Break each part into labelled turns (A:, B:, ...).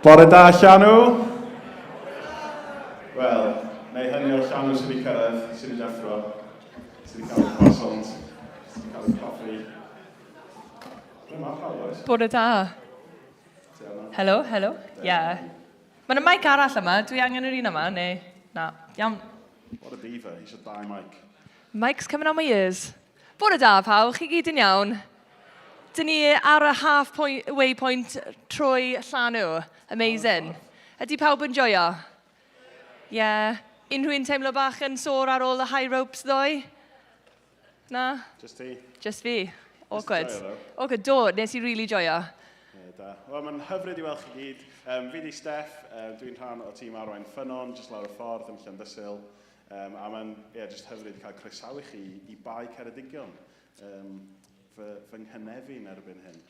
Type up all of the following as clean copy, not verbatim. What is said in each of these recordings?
A: Bore da, Llanw! Wel, neu hynny o'r llanw sydd wedi cyrraedd, sydd wedi deffro, sydd wedi cael y croissant, sydd wedi cael y coffi. Ble mae pawb, oes?
B: Bore da. Helo, helo. Ie. Yeah. Mae yna mic arall yma. Dwi angen yr un yma, neu... Na. Iawn.
A: What a diva. Eisiau dau mic.
B: Mic's coming on my ears. Bore da, pawb. Chi gyd yn iawn? Dyn ni ar y half point, way point trwy llanw. Amazing. Ydy pawb yn joio? Ie. Yeah. Unrhyw un teimlo bach yn sôr ar ôl y high ropes ddoe? Na?
A: Just ti.
B: Just fi. Awkward. Awkward. Do, nes i really joio.
A: Yeah, da. Wel, mae'n hyfryd i weld chi gyd. Um, fi di Steff, dwi'n rhan o tîm arwain Ffynnon, jyst lawr y ffordd yn Llandysul. Um, a mae'n yeah, just hyfryd cael croesawu chi i Bae Ceredigion, um, fy, fy nghynefin erbyn hyn.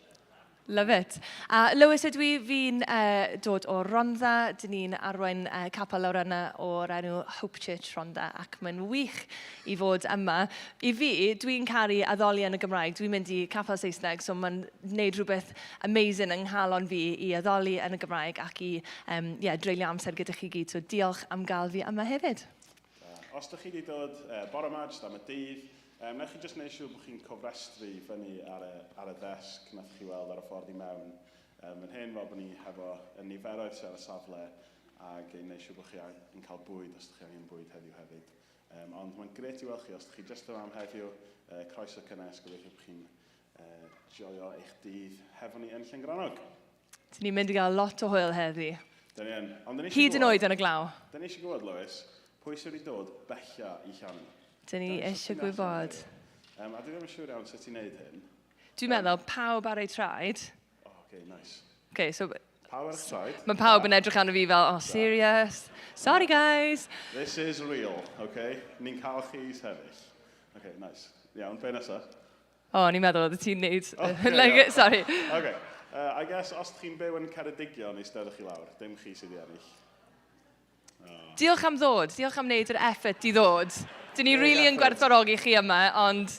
B: Love it. A Lewis ydw i, fi'n dod o Rhondda. Dyn ni'n arwain capel lawr yna o'r enw Hope Church Rhondda ac mae'n wych i fod yma. I fi, dwi'n caru addoli yn y Gymraeg. Dwi'n mynd i capel Saesneg, so mae'n gwneud rhywbeth amazing yng nghalon fi i addoli yn y Gymraeg ac i um, yeah, dreulio amser gyda chi gyd. So diolch am gael fi yma hefyd.
A: Os ydych chi wedi dod bore yma, jyst am y dydd, newch chi jyst wneud siŵr bod chi'n cofrestru fyny ar y, ar y ddesg nath chi weld ar y ffordd i mewn fan hyn, fel bod ni hefo y niferoedd sydd ar y safle ac i wneud siŵr bod chi yn cael bwyd os ydych chi angen bwyd heddiw hefyd. Ond mae'n grêt i weld chi, os ydych chi jyst yma am heddiw, croeso cynnes, gobeithio bod chi'n joio eich dydd hefo ni yn Llangrannog.
B: Dyn ni'n mynd i gael lot o hwyl heddi.
A: Dyn ni yn. Ond dyn ni
B: Hyd yn oed yn y glaw.
A: Dyn ni eisiau gwybod, Lois, pwy sydd wedi dod bella i Llanw?
B: Dyn ni eisiau gwybod.
A: A dwi ddim yn siŵr iawn sut i wneud hyn.
B: Dwi'n meddwl pawb ar eu traed.
A: Oh, okay, nice.
B: Okay, so
A: Pawb ar eich traed.
B: Mae pawb yn edrych arno fi fel, oh, serious? Sorry, guys.
A: This is real, okay? Ni'n cael chi i sefyll. Okay, nice. Iawn, be nesaf?
B: O, oh, ni'n meddwl oedd ti'n neud... Okay, like, sorry.
A: Okay. I guess, os chi'n byw yn Ceredigion, eisteddwch chi lawr. Dim chi sydd i ennill.
B: Oh. Diolch am ddod. Diolch am wneud yr effort i ddod. Dyn ni really yn gwerthfawrogi chi yma, ond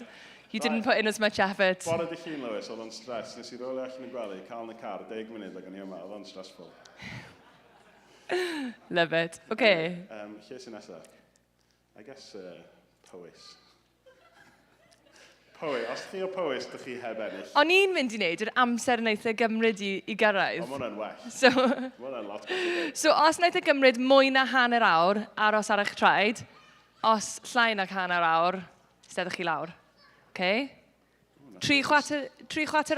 B: you didn't put in as much effort.
A: Bore dy llun, Lewis, oedd o'n stress. Nes i rolio allan y gwely, cael yn y car, 10 munud ac o'n i yma. Oedd o'n stressful.
B: Love it. Okay.
A: Lle sy'n nesaf? I guess Powys. Powys. Os chi o Powys, dych chi heb ennill.
B: O'n i'n mynd i wneud yr amser wnaeth e gymryd i gyrraedd.
A: O, mae hwnna'n well.
B: So,
A: mae hwnna'n lot well.
B: So, os wnaeth e gymryd mwy na hanner awr aros ar eich traed, os llai na hanner awr, steddwch chi lawr. Okay? 3/4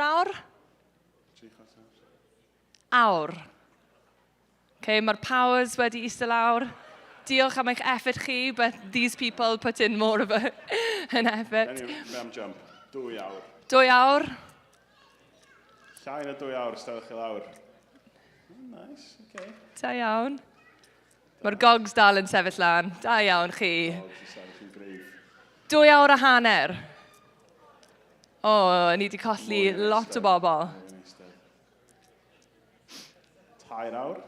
B: awr?
A: 3/4
B: awr. Okay, mae'r powers wedi eistedd lawr. Diolch am eich effort chi, but these people put in more of an effort.
A: Anyway, am jump. 2 awr.
B: 2 awr.
A: Llai na 2 awr, steddwch chi lawr. Nice, okay.
B: Da iawn. Mae'r gogs dal yn sefyll lan. Da iawn chi.
A: Gogs yn sefyll yn gryf.
B: 2 awr a hanner. O, oh, ni wedi colli lot o bobl.
A: 3 awr.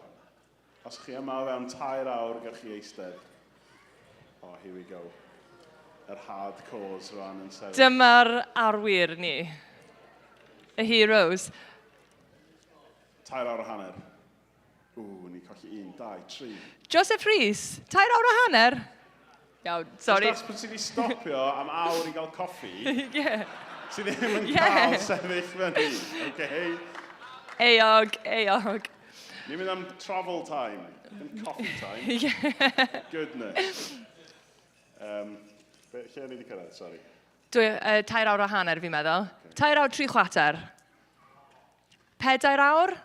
A: Os chi yma o fewn 3 awr, gewch chi eistedd. Oh, here we go. Yr hardcores rwan yn sefyll.
B: Dyma'r arwyr ni. Y heroes.
A: 3 awr a hanner. Ww, ni colli 1, 2, 3.
B: Joseph Rhys, 3 awr a hanner? Iawn, sorry.
A: Just achos bod ti wedi stopio am awr i gael coffi,
B: yeah.
A: ti ddim yn cael sefyll fyny, okay?
B: Eog, eog.
A: Ni'n mynd am travel time, ddim coffee time.
B: Yeah.
A: Goodness. Lle o'n i wedi cyrraedd, sorry?
B: 3 awr a hanner, fi'n meddwl. Okay. 3 awr 3/4. 4 awr?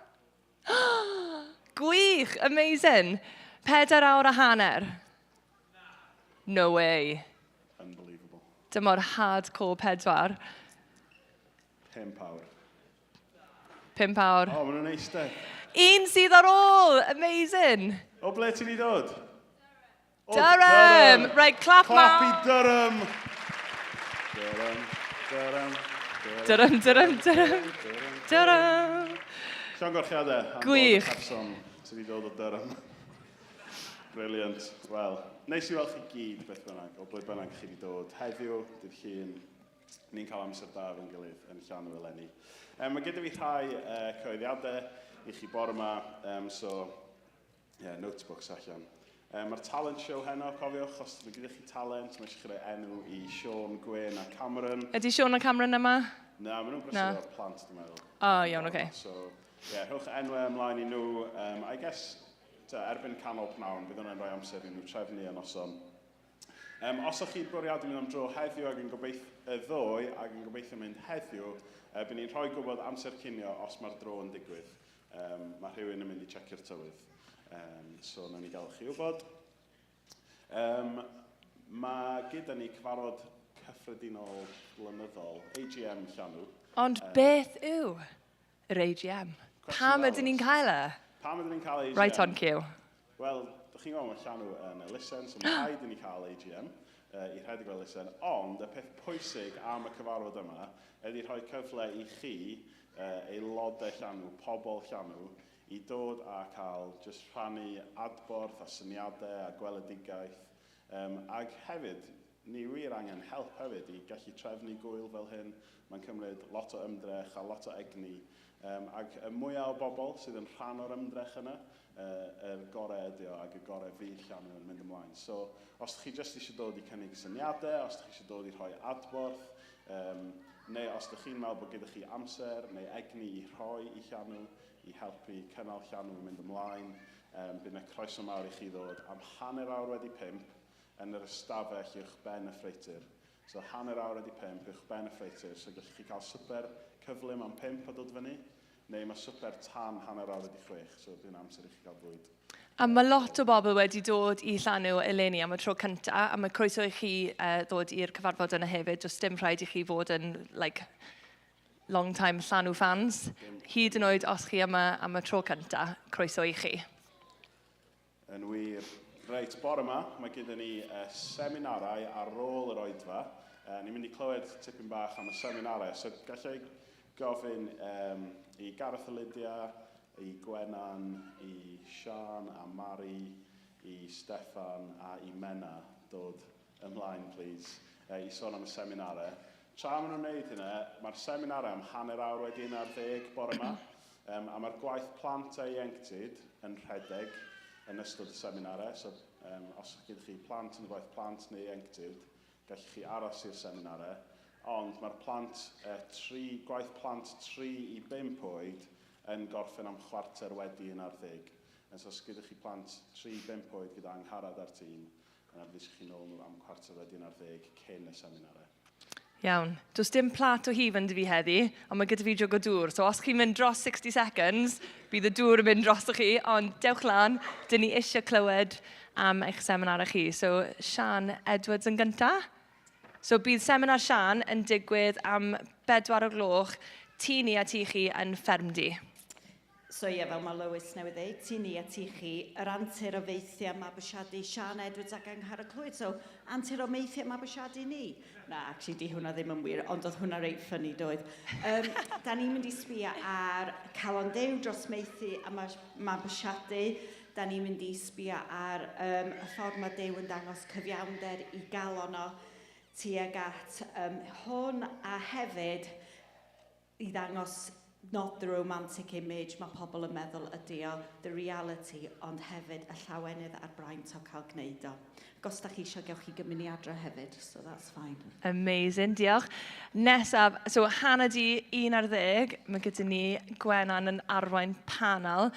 B: Gwych! Amazing! 4 awr a hanner. No way.
A: Unbelievable.
B: Dyma'r hardcore 4.
A: 5 awr.
B: 5 awr.
A: O, maen nhw'n eistedd.
B: Un sydd ar ôl! Amazing!
A: O, ble ti wedi dod? O,
B: Durham! Right, clap
A: Clap
B: mawr.
A: i Durham! Durham, Durham,
B: Durham, Durham, Durham, Durham.
A: Llongyfarchiadau am bod y
B: Gwych.
A: person sydd wedi dod o Durham. Brilliant. Wel, neis i weld chi gyd beth bynnag, o ble bynnag chi wedi dod heddiw, dydd Llun. Ni'n cael amser da efo'n gilydd yn Llanw eleni. Mae gyda fi rhai cyhoeddiadau. i chi bore yma. So, yeah, notebooks allan. Mae'r talent show heno, cofiwch, os mae gyda chi talent, mae eisiau chi roi enw i Sean, Gwyn a Cameron.
B: Ydy Sean a Cameron yma?
A: Na, maen nhw'n brysur o'r plant, dwi'n meddwl.
B: O, oh, iawn, oce. Okay.
A: So, yeah, rhowch enwau ymlaen i nhw. I guess, ta, erbyn canol pnawn, bydd hwnna'n rhoi amser i nhw trefnu y noson. Os ydych chi'n bwriadu mynd am dro heddiw ac yn gobeithio y ddoe ac yn gobeithio mynd heddiw, bydd ni'n rhoi gwybod amser cinio os mae'r dro yn digwydd. Mae rhywun yn mynd i checio'r tywydd. So, nawn ni gael chi wybod. Mae gyda ni cyfarfod cyffredinol blynyddol, AGM Llanw.
B: Ond beth yw yr AGM? Pam ydyn ni'n cael e?
A: Pam ydyn ni'n cael AGM?
B: Right on cue.
A: Wel, dych chi'n gwybod mae Llanw yn elusen, so mae rhaid i ni cael AGM i rhedeg o elusen, ond y peth pwysig am y cyfarfod yma ydy rhoi cyfle i chi, aelodau Llanw, pobl Llanw, i dod a cael jyst rhannu adborth a syniadau a gweledigaeth. Ac hefyd, ni wir angen help hefyd i gallu trefnu gwyl fel hyn. Mae'n cymryd lot o ymdrech a lot o egni. Ac y mwyaf o bobl sydd yn rhan o'r ymdrech yna, yr gorau ydi o ac y gorau fydd Llanw yn mynd ymlaen. So, os chi jyst eisiau dod i cynnig syniadau, os chi eisiau dod i rhoi adborth, neu os ydych chi'n meddwl bod gyda chi amser neu egni i rhoi i Llanw, i helpu cynnal Llanw yn mynd ymlaen, bydd yna croeso mawr i chi ddod am 5:30 yn yr ystafell uwch ben y ffreutur. So 5:30 uwch ben y ffreutur, so gallwch chi cael swper cyflym am 5 a dod fyny, neu mae swper tan 6:30, so bydd yna amser i chi gael bwyd.
B: A mae lot o bobl wedi dod i Llanw eleni am y tro cyntaf, a mae croeso i chi ddod i'r cyfarfod yna hefyd. Does dim rhaid i chi fod yn like, long time Llanw fans. Hyd yn oed os chi yma am y tro cyntaf, croeso i chi.
A: Yn wir. Reit, bore yma, mae gyda ni seminarau ar ôl yr oedfa. Ni'n mynd i clywed tipyn bach am y seminarau. So gallai gofyn i Gareth a Lydia, i Gwenan, i Sian a Mari, i Steffan a i Menna dod ymlaen, please, i sôn am y seminarau. Tra maen nhw'n gwneud hynna, mae'r seminarau am 11:30 bore yma, a mae'r gwaith plant a ieuenctid yn rhedeg yn ystod y seminarau. So, os gyda chi plant yn y gwaith plant neu ieuenctid, gallwch chi aros i'r seminarau. Ond mae'r plant, gwaith plant 3 i 5 oed yn gorffen am 11:15. And so os gyda chi plant 3 i 5 oed gyda Angharad a'r tîm, yna bydd eisiau chi nôl nhw am 11:15 cyn y seminarau.
B: Iawn. Does dim plat o hufen 'da fi heddi, ond mae gyda fi jwg o dŵr. So os chi'n mynd dros 60 seconds, bydd y dŵr yn mynd drosoch chi, ond dewch lan, dyn ni eisiau clywed am eich seminarau chi. So Sian Edwards yn gyntaf. So bydd seminar Sian yn digwydd am 4 o'r gloch, tŷ ni a tŷ chi yn ffermdy.
C: So ie, fel mae Lois newydd ddeud, tŷ ni a tŷ chi, yr antur o faethu a mabwysiadu Sian Edwards ac Angharad Clwyd. So, antur o maethu a mabwysiadu ni. Na, actually, di hwnna ddim yn wir, ond oedd hwnna reit funny, doedd. Da ni'n mynd i sbio ar Calon Duw dros maethu a mabwysiadu. Da ni'n mynd i sbio ar y ffordd mae Duw yn dangos cyfiawnder i galon o tuag at hwn, a hefyd i ddangos not the romantic image mae pobl yn meddwl ydy o, the reality, ond hefyd y llawenydd a'r braint o cael gwneud o. Ac os da chi eisiau, gewch chi gymryd ni adre hefyd, so that's fine.
B: Amazing, diolch. Nesaf, so 10:30, mae gyda ni Gwenan yn arwain panel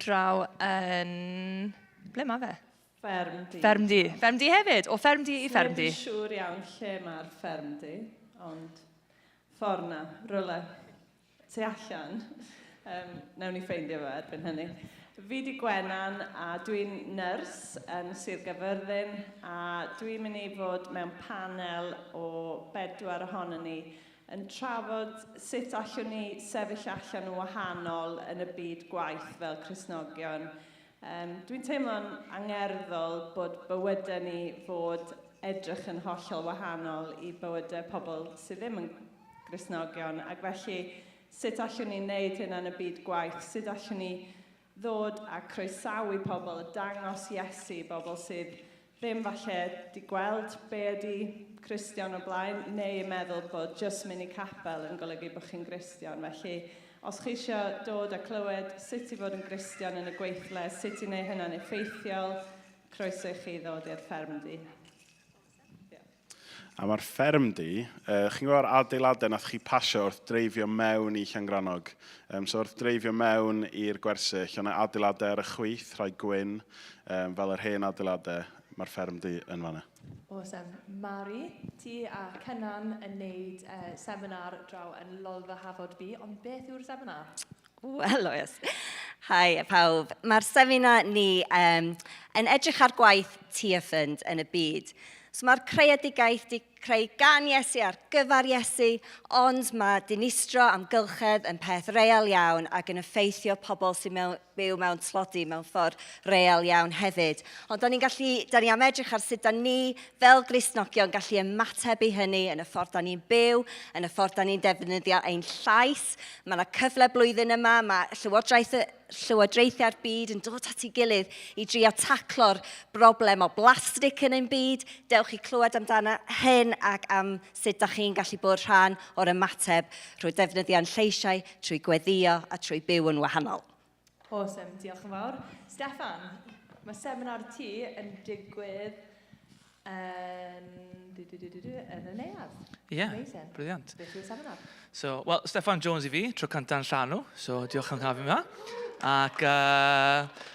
B: draw yn... Ble mae fe?
D: Ffermdy.
B: Ffermdy. Ffermdy hefyd, o ffermdy i ffermdy.
D: Dwi'n siŵr iawn lle mae'r ffermdy, ond ffordd na, rywle tu allan. Nawn ni ffeindio fe erbyn hynny. Fi di Gwenan a dwi'n nyrs yn Sir Gaerfyrddin, a dwi'n mynd i fod mewn panel o 4 ohonon ni yn trafod sut allwn ni sefyll allan yn wahanol yn y byd gwaith fel Cristnogion. Dwi'n teimlo'n angerddol bod bywydau ni fod edrych yn hollol wahanol i bywydau pobl sydd ddim yn Gristnogion, ac felly sut allwn ni wneud hynna yn y byd gwaith, sut allwn ni ddod a croesawu pobl, a dangos Iesu i bobl sydd ddim falle di gweld be ydy Cristion o blaen, neu yn meddwl bod jyst mynd i capel yn golygu bod chi'n Gristion. Felly Os chi eisiau dod a clywed sut i fod yn Gristion yn y gweithle, sut i wneud hynna'n effeithiol, croeso i chi ddod i'r ffermdy.
A: A mae'r ffermdy, chi'n gwybod adeiladau nath chi pasio wrth dreifio mewn i Llangrannog. So wrth dreifio mewn i'r gwersyll, o'na adeiladau ar y chwith, rhai gwyn, fel yr hen adeiladau, mae'r ffermdy yn fanna.
B: Awesome. Mari, ti a Cynan yn neud seminar draw yn Lolfa Hafod B, ond beth yw'r seminar?
E: Wel, oes. Hi pawb. Mae'r seminar ni yn edrych ar gwaith Tearfund yn y byd. So mae'r creadigaeth di creu gan Iesu ar gyfer Iesu, ond mae dinistro amgylchedd yn peth real iawn ac yn effeithio pobl sy'n byw mewn tlodi mewn ffordd real iawn hefyd. Ond da ni'n gallu, da ni am edrych ar sut da ni fel Gristnogion gallu ymateb i hynny yn y ffordd da ni'n byw, yn y ffordd da ni'n defnyddio ein llais. Mae yna cyfle blwyddyn yma, mae llywodraethau'r byd yn dod at ei gilydd i drio taclo'r broblem o blastig yn ein byd. Dewch i clywed amdano hyn ac am sut da chi'n gallu bod rhan o'r ymateb trwy defnyddio'n lleisiau, trwy gweddio a trwy byw yn wahanol.
B: Awesome, diolch yn fawr. Steffan, mae seminar ti yn digwydd yn, du, du, du, du, du, yn y neuadd.
F: Ie, yeah, brilliant.
B: Beth yw'r seminar?
F: So, wel, Steffan Jones i fi, tro cynta'n llanw, so diolch am cael fi yma. Ac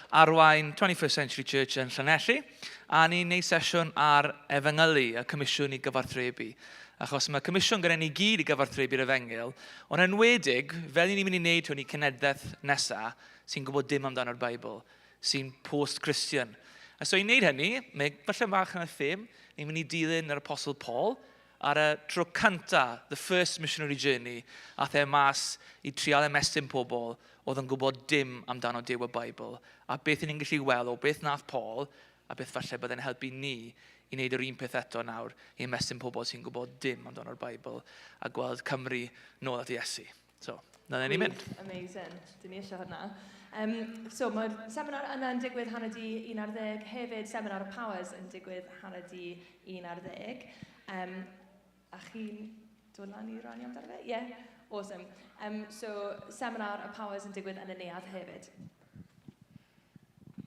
F: arwain 21st Century Church yn Llanelli, a ni'n neud sesiwn ar efengylu, y comisiwn i gyfathrebu. Achos mae comisiwn gyda ni gyd i gyfathrebu'r efengyl, ond enwedig, fel ni'n mynd i wneud hwn i cenedlaeth nesaf, sy'n gwybod dim amdano'r Beibl, sy'n post-Christian. A so i wneud hynny, mae falle bach yn y ffilm, ni'n mynd i dilyn yr Apostle Paul ar y tro cynta, the first missionary journey, ath e mas i trial ymestyn pobl oedd yn gwybod dim amdano Duw y Beibl. A beth ni'n gallu weld o beth nath Paul, a beth falle byddai'n helpu ni i wneud yr un peth eto nawr, i ymestyn pobl sy'n gwybod dim amdano'r Beibl, a gweld Cymru nôl at Iesu. So, na ni'n mynd.
B: Amazing. Dyn ni eisiau hynna. So, mae'r seminar yna yn digwydd 10:30. Hefyd, seminar y Powers yn digwydd 10:30. A chi'n dod lan i rannu amdano fe? Yeah? Awesome. So, seminar y Powers yn digwydd yn y neuadd hefyd.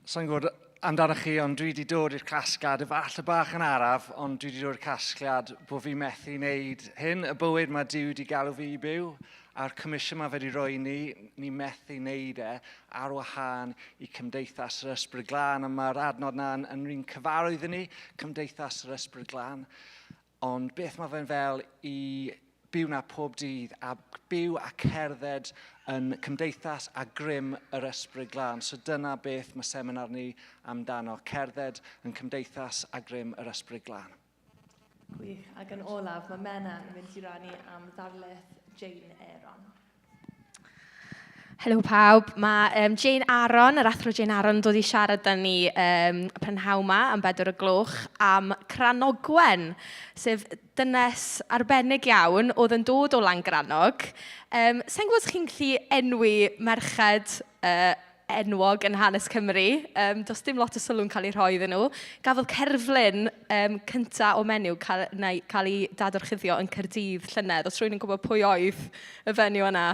G: Sa'n gwybod amdano chi, ond dwi wedi dod i'r casgliad, efallai bach yn araf, ond dwi wedi dod i'r casgliad bod fi methu wneud hyn, y bywyd mae Duw wedi galw fi i byw, a'r comisiwn mae fe wedi rhoi ni, ni methu wneud e ar wahân i Cymdeithas yr Ysbryd Glân, a mae'r adnod yna yn un cyfarwydd i ni, Cymdeithas yr Ysbryd Glân. Ond beth mae fe'n fel i byw na pob dydd a byw a cerdded yn cymdeithas a grym yr Ysbryd Glân. So dyna beth mae seminar ni amdano, cerdded yn cymdeithas a grym yr Ysbryd Glân.
B: Gwych. Ac yn olaf, mae Menna yn mynd i rannu am ddarlith Jane Aaron.
H: Helo pawb, mae Jane Aaron, yr athro Jane Aaron, yn dod i siarad â ni prynhawn 'ma am 4 o'r gloch am Cranogwen, sef dynes arbennig iawn oedd yn dod o Langrannog. Sa i'n gwybod os chi'n gallu enwi merched enwog yn hanes Cymru. Does dim lot o sylw'n cael ei rhoi iddyn nhw. Gafodd cerflun cynta o menyw cael, neu, cael ei dadorchuddio yn Caerdydd llynedd. Os rhywun yn gwybod pwy oedd y fenyw yna?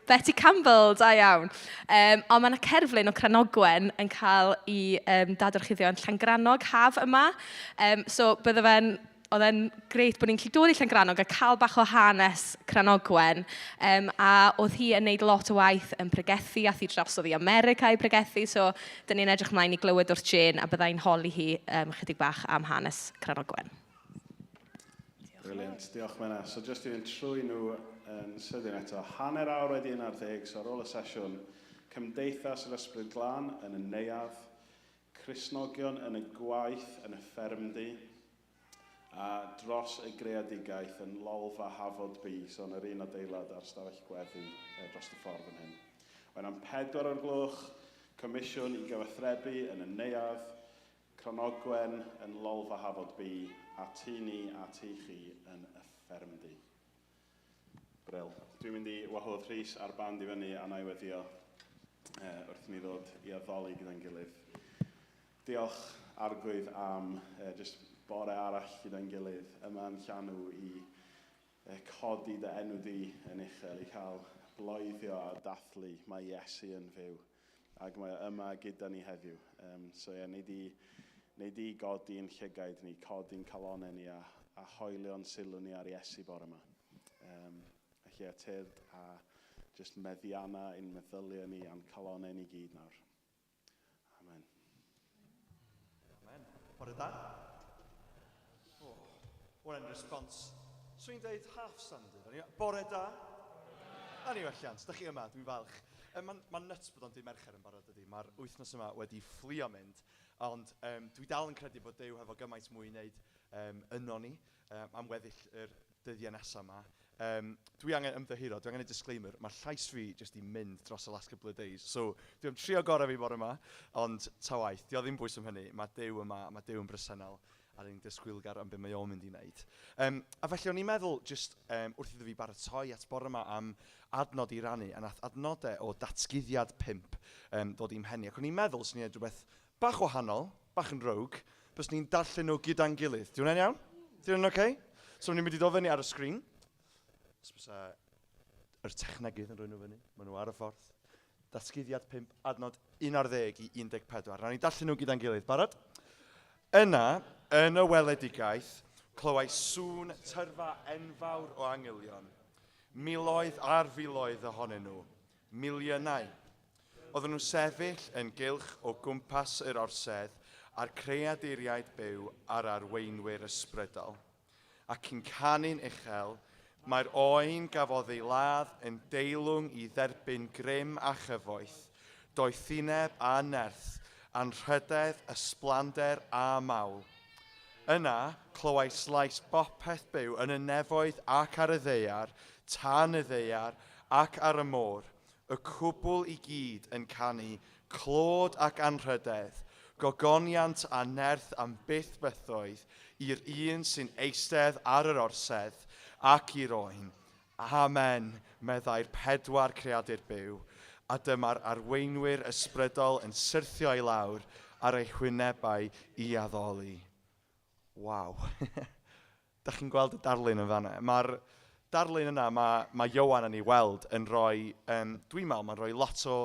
H: Betty Campbell, da iawn. Ond mae yna cerflun o Cranogwen yn cael ei dadorchuddio yn Llangrannog haf yma. So bydde fe'n, oedd e'n grêt bod ni'n gallu dod i Llangrannog a cael bach o hanes Cranogwen. A oedd hi yn neud lot o waith yn pregethu, ath hi drosodd i America i pregethu. So, dyn ni'n edrych ymlaen i glywed wrth Jane a byddai'n holi hi chydig bach am hanes Cranogwen.
A: Brilliant, diolch Menna. So just i fynd trwy nhw yn sydyn eto. 11:30, so ar ôl y sesiwn, Cymdeithas yr Ysbryd Glân yn y neuadd, Cristnogion yn y gwaith yn y ffermdy, a dros y greadigaeth yn Lolfa Hafod B, so yn yr un adeilad a'r stafell gweddi dros y ffordd yn hyn. Wedyn am 4 o'r gloch, comisiwn i gyfathrebu yn y neuadd, Cranogwen yn Lolfa Hafod B, a tŷ ni a tŷ chi yn y ffermdy. Bril. Dwi'n mynd i wahodd Rhys a'r band i fyny a na i weddio wrth i ni ddod i addoli gyda'n gilydd. Diolch Arglwydd am just bore arall gyda'n gilydd yma yn llanw i codi dy enw di yn uchel, i cael bloeddio a dathlu mae Iesu yn fyw. Ac mae o yma gyda ni heddiw. Um, so ie, yeah, di, nei di godi'n llygaid ni, codi'n calonau ni a, a hoelio'n sylw ni ar Iesu bore yma. Um, felly ie, tyrd a just meddianna ein meddyliau ni a'n calonau ni gyd nawr. Amen.
I: Amen. Bore da. Oh, what an response. So i'n deud half standard. Bore da. A ni welliant, da chi yma, dwi'n falch. Mae'n ma nuts bod o'n dydd Mercher yn barod ydy. Mae'r wythnos yma wedi fflio mynd, ond um, dwi dal yn credu bod Duw hefo gymaint mwy i wneud um, yno ni um, am weddill yr dyddiau nesaf yma. Um, dwi angen ymddiheuro, dwi angen ei disclaimer, mae llais fi jyst i mynd dros y last couple of days. So, dwi am trio gorau fi bore yma, ond ta waith, di o ddim bwys am hynny. Mae Duw yma, mae Duw yn bresennol, a ni'n disgwylgar am beth mae o'n mynd i wneud. Um, a felly o'n i'n meddwl, jyst um, wrth iddo fi baratoi at bore yma am adnod i rannu, a nath adnodau o datguddiad 5 um, ddod i'm mhen i. Ac o'n i'n meddwl, sy'n ni'n rhywbeth bach wahanol, bach yn rogue, bys ni'n darllen nhw gyda'n gilydd. Di hwnna'n iawn? Di hwnna'n oce? Okay? So ni'n mynd i ddod fyny ar y sgrin. Os bysa yr technegydd yn rhoi nhw fyny, maen nhw ar y ffordd. Datguddiad 5, adnod 11 i 14. Rhaid ni darllen nhw gyda'n gilydd. Barod? Yna, yn y weledigaeth, clywai sŵn tyrfa enfawr o angylion, miloedd ar filoedd ohonyn nhw, miliynau. Oedden nhw'n sefyll yn gylch o gwmpas yr orsedd a'r creaduriaid byw a'r arweinwyr ysbrydol, ac yn canu'n uchel, Mae'r oen gafodd ei ladd yn deilwng i dderbyn grym a chyfoeth, doethineb a nerth, anrhydedd, ysblander a mawl. Yna, clywais lais bopeth byw yn y nefoedd ac ar y ddaear, tan y ddaear ac ar y môr, Y cwbl i gyd yn canu clod ac anrhydedd, gogoniant a nerth am byth bythoedd i'r un sy'n eistedd ar yr orsedd ac i'r Oen. Amen, meddai'r pedwar creadur byw, a dyma'r arweinwyr ysbrydol yn syrthio i lawr ar eu hwynebau i addoli. Waw. Dach chi'n gweld y darlun yn fanna? Mae'r darlun yna mae, mae Ioan yn ei weld yn rhoi, um, dwi'n meddwl, mae'n rhoi lot o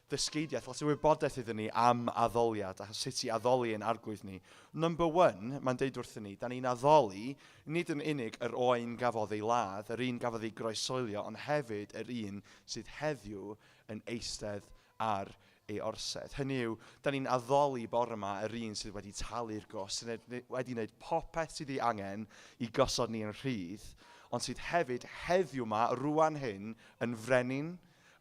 I: ddysgeidiaeth, lot o wybodaeth iddyn ni am addoliad a sut i addoli yn arglwydd ni. Number one, mae'n deud wrthyn ni, da ni'n addoli nid yn unig yr oen gafodd ei ladd, yr un gafodd ei groesoelio, ond hefyd yr un sydd heddiw yn eistedd ar ei orsedd. Hynny yw, da ni'n addoli bore yma yr un sydd wedi talu'r gost, sydd wedi wneud popeth sydd ei angen i gosod ni yn rhydd, ond sydd hefyd heddiw yma, rwan hyn, yn frenin,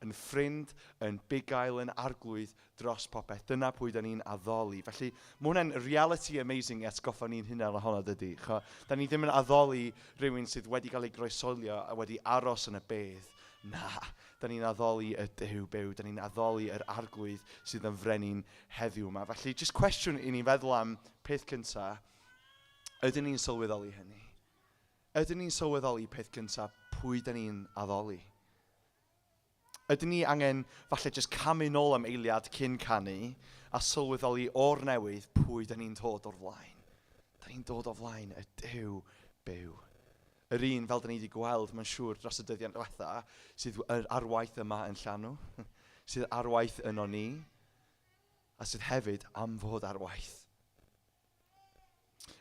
I: yn ffrind, yn bugail, yn arglwydd dros popeth. Dyna pwy da ni'n addoli. Felly, mae hwnna'n reality amazing i atgoffa ni'n hunain ohono, dydy. Cho, da ni ddim yn addoli rhywun sydd wedi cael ei groesolio a wedi aros yn y bedd. Na, Da ni'n addoli y Duw byw, da ni'n addoli yr Arglwydd sydd yn frenin heddiw yma. Felly, jyst cwestiwn i ni feddwl am peth cynta, ydyn ni'n sylweddoli hynny? Ydyn ni'n sylweddoli peth cynta pwy da ni'n addoli? Ydyn ni angen falle jyst camu nôl am eiliad cyn canu a sylweddoli o'r newydd pwy da ni'n dod o'r flaen? Da ni'n dod o flaen y Duw byw. Yr un, fel da ni wedi gweld, mae'n siŵr, dros y dyddiau diwetha, sydd ar waith yma yn Llanw, sydd ar waith yno ni, a sydd hefyd am fod ar waith.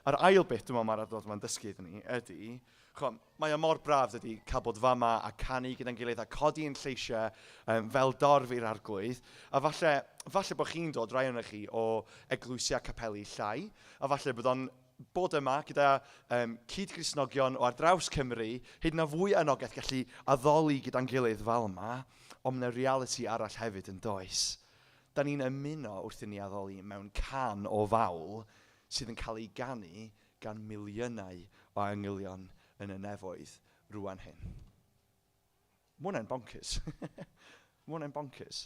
I: A'r ail beth dwi'n meddwl mae'r adnodd yma'n dysgu iddyn ni ydy, chwa, mae o mor braf dydy cael bod fama a canu gyda'n gilydd a codi ein lleisiau um, fel dorf i'r arglwydd. A falle, falle bod chi'n dod, rai ohonoch chi, o eglwysi a capeli llai, a falle bod o'n bod yma gyda um, cyd-Gristnogion o ar draws Cymru, hyd yn oed fwy anogaeth gallu addoli gyda'n gilydd fel yma, ond mae yna reality arall hefyd yn does. Da ni'n ymuno wrth i ni addoli mewn can o fawl sydd yn cael ei ganu gan miliynau o angylion yn y nefoedd rwan hyn. Mae hwnna'n bonkers. Mae hwnna'n bonkers.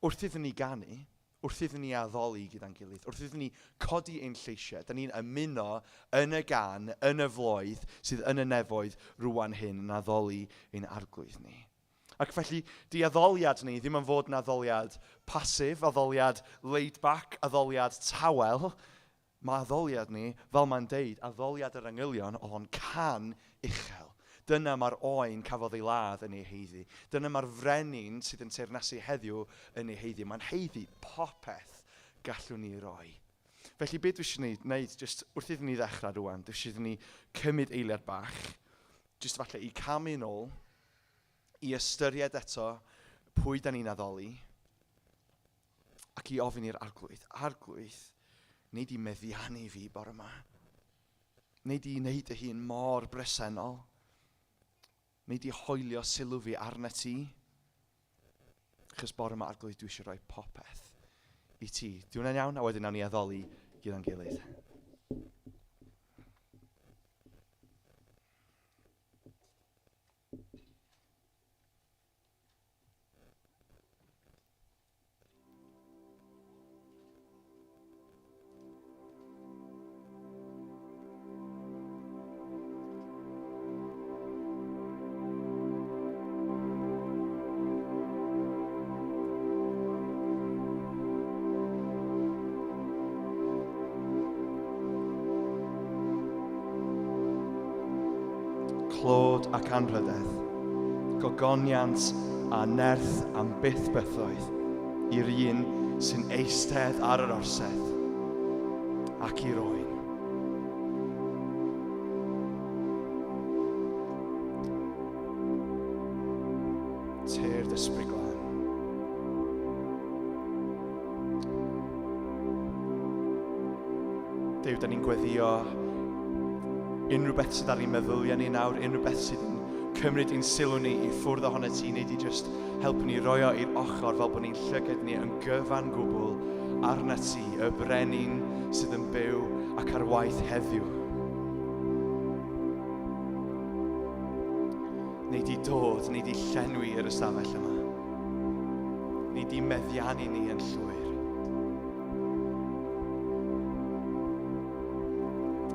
I: Wrth iddyn ni ganu, wrth iddyn ni addoli gyda'n gilydd, wrth iddyn ni codi ein lleisiau, da ni'n ymuno yn y gan, yn y floedd sydd yn y nefoedd rwan hyn yn addoli ein arglwydd ni. Ac felly, di addoliad ni ddim yn fod yn addoliad pasif, addoliad laid back, addoliad tawel. Mae addoliad ni, fel mae'n deud, addoliad yr angylion, oedd o'n can uchel. Dyna mae'r oen cafodd ei ladd yn ei heiddi. Dyna mae'r frenin sydd yn teyrnasu heddiw yn ei heiddi. Mae'n heiddi popeth gallwn ni roi. Felly beth dwi eisiau gwneud, jyst wrth iddyn ni ddechrau rwan, dwi eisiau iddyn ni cymryd eiliad bach, jyst falle i camu yn ôl, i ystyried eto pwy da ni'n addoli, ac i ofyn i'r arglwydd, arglwydd, neu di meddiannu fi bore yma. Neu di wneud dy hun mor bresennol. Neu di hoelio sylw fi arna ti. Achos bore yma, arglwydd, dwi eisiau rhoi popeth i ti. Di hwnna'n iawn? A wedyn nawn ni addoli gyda'n gilydd. Clod ac anrhydedd, gogoniant a nerth am byth bythoedd i'r un sy'n eistedd ar yr orsedd ac i'r oen. Tyrd Ysbryd Glân. Duw, da ni'n gweddio unrhyw beth sydd ar ein meddyliau ni nawr, unrhyw beth sydd yn cymryd ein sylw ni i ffwrdd ohono ti, neu di just helpu ni roi o i'r ochr fel bod ni'n llyged ni yn gyfan gwbl arna ti, y brenin sydd yn byw ac ar waith heddiw. Neu di dod, neu di llenwi yr ystafell yma. Neu di meddiannu ni yn llwyr.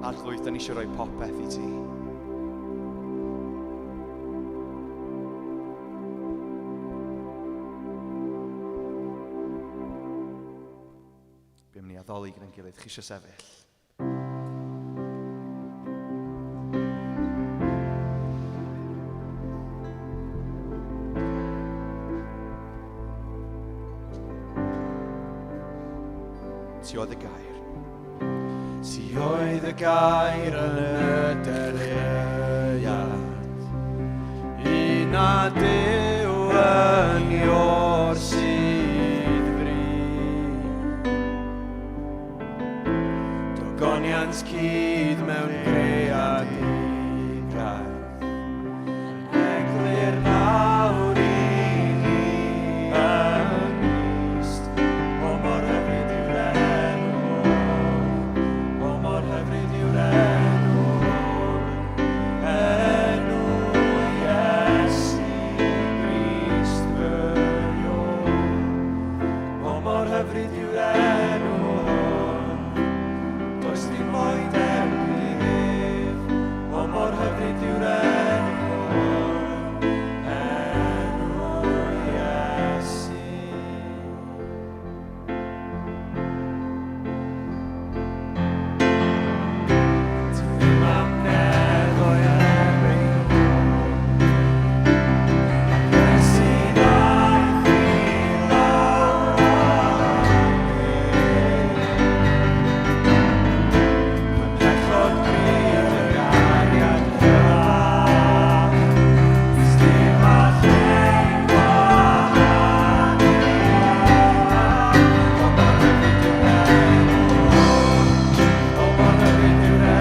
I: Arglwydd, da ni eisiau rhoi popeth i ti. Be am ni addoli gyda'n gilydd? Chi eisiau sefyll? Ti oedd y gair.
J: Ti oedd y gair yn y dechreuad. Un a Duw yn ior sydd fri. Dogoniant cudd mewn greadigaeth. Eglur nawr i ni yng Nghrist. O mor hyfryd yw'r enw hwn. O mor hyfryd yw'r enw hwn. Enw Iesu Grist fy Iôr. O mor hyfryd yw'r enw hwn. Does dim mo'i debyg ef. O mor hyfryd yw'r enw hwn. Enw Iesu. Ti ddim am nedd o'i erbyn hwn. Iesu ddaeth i lawr ar Fy mhechod gryf y gariad cyfan. Dim a lle gwahanu. O mor hyfryd yw'r enw hwn. O mor hyfryd yw'r enw hwn. Enw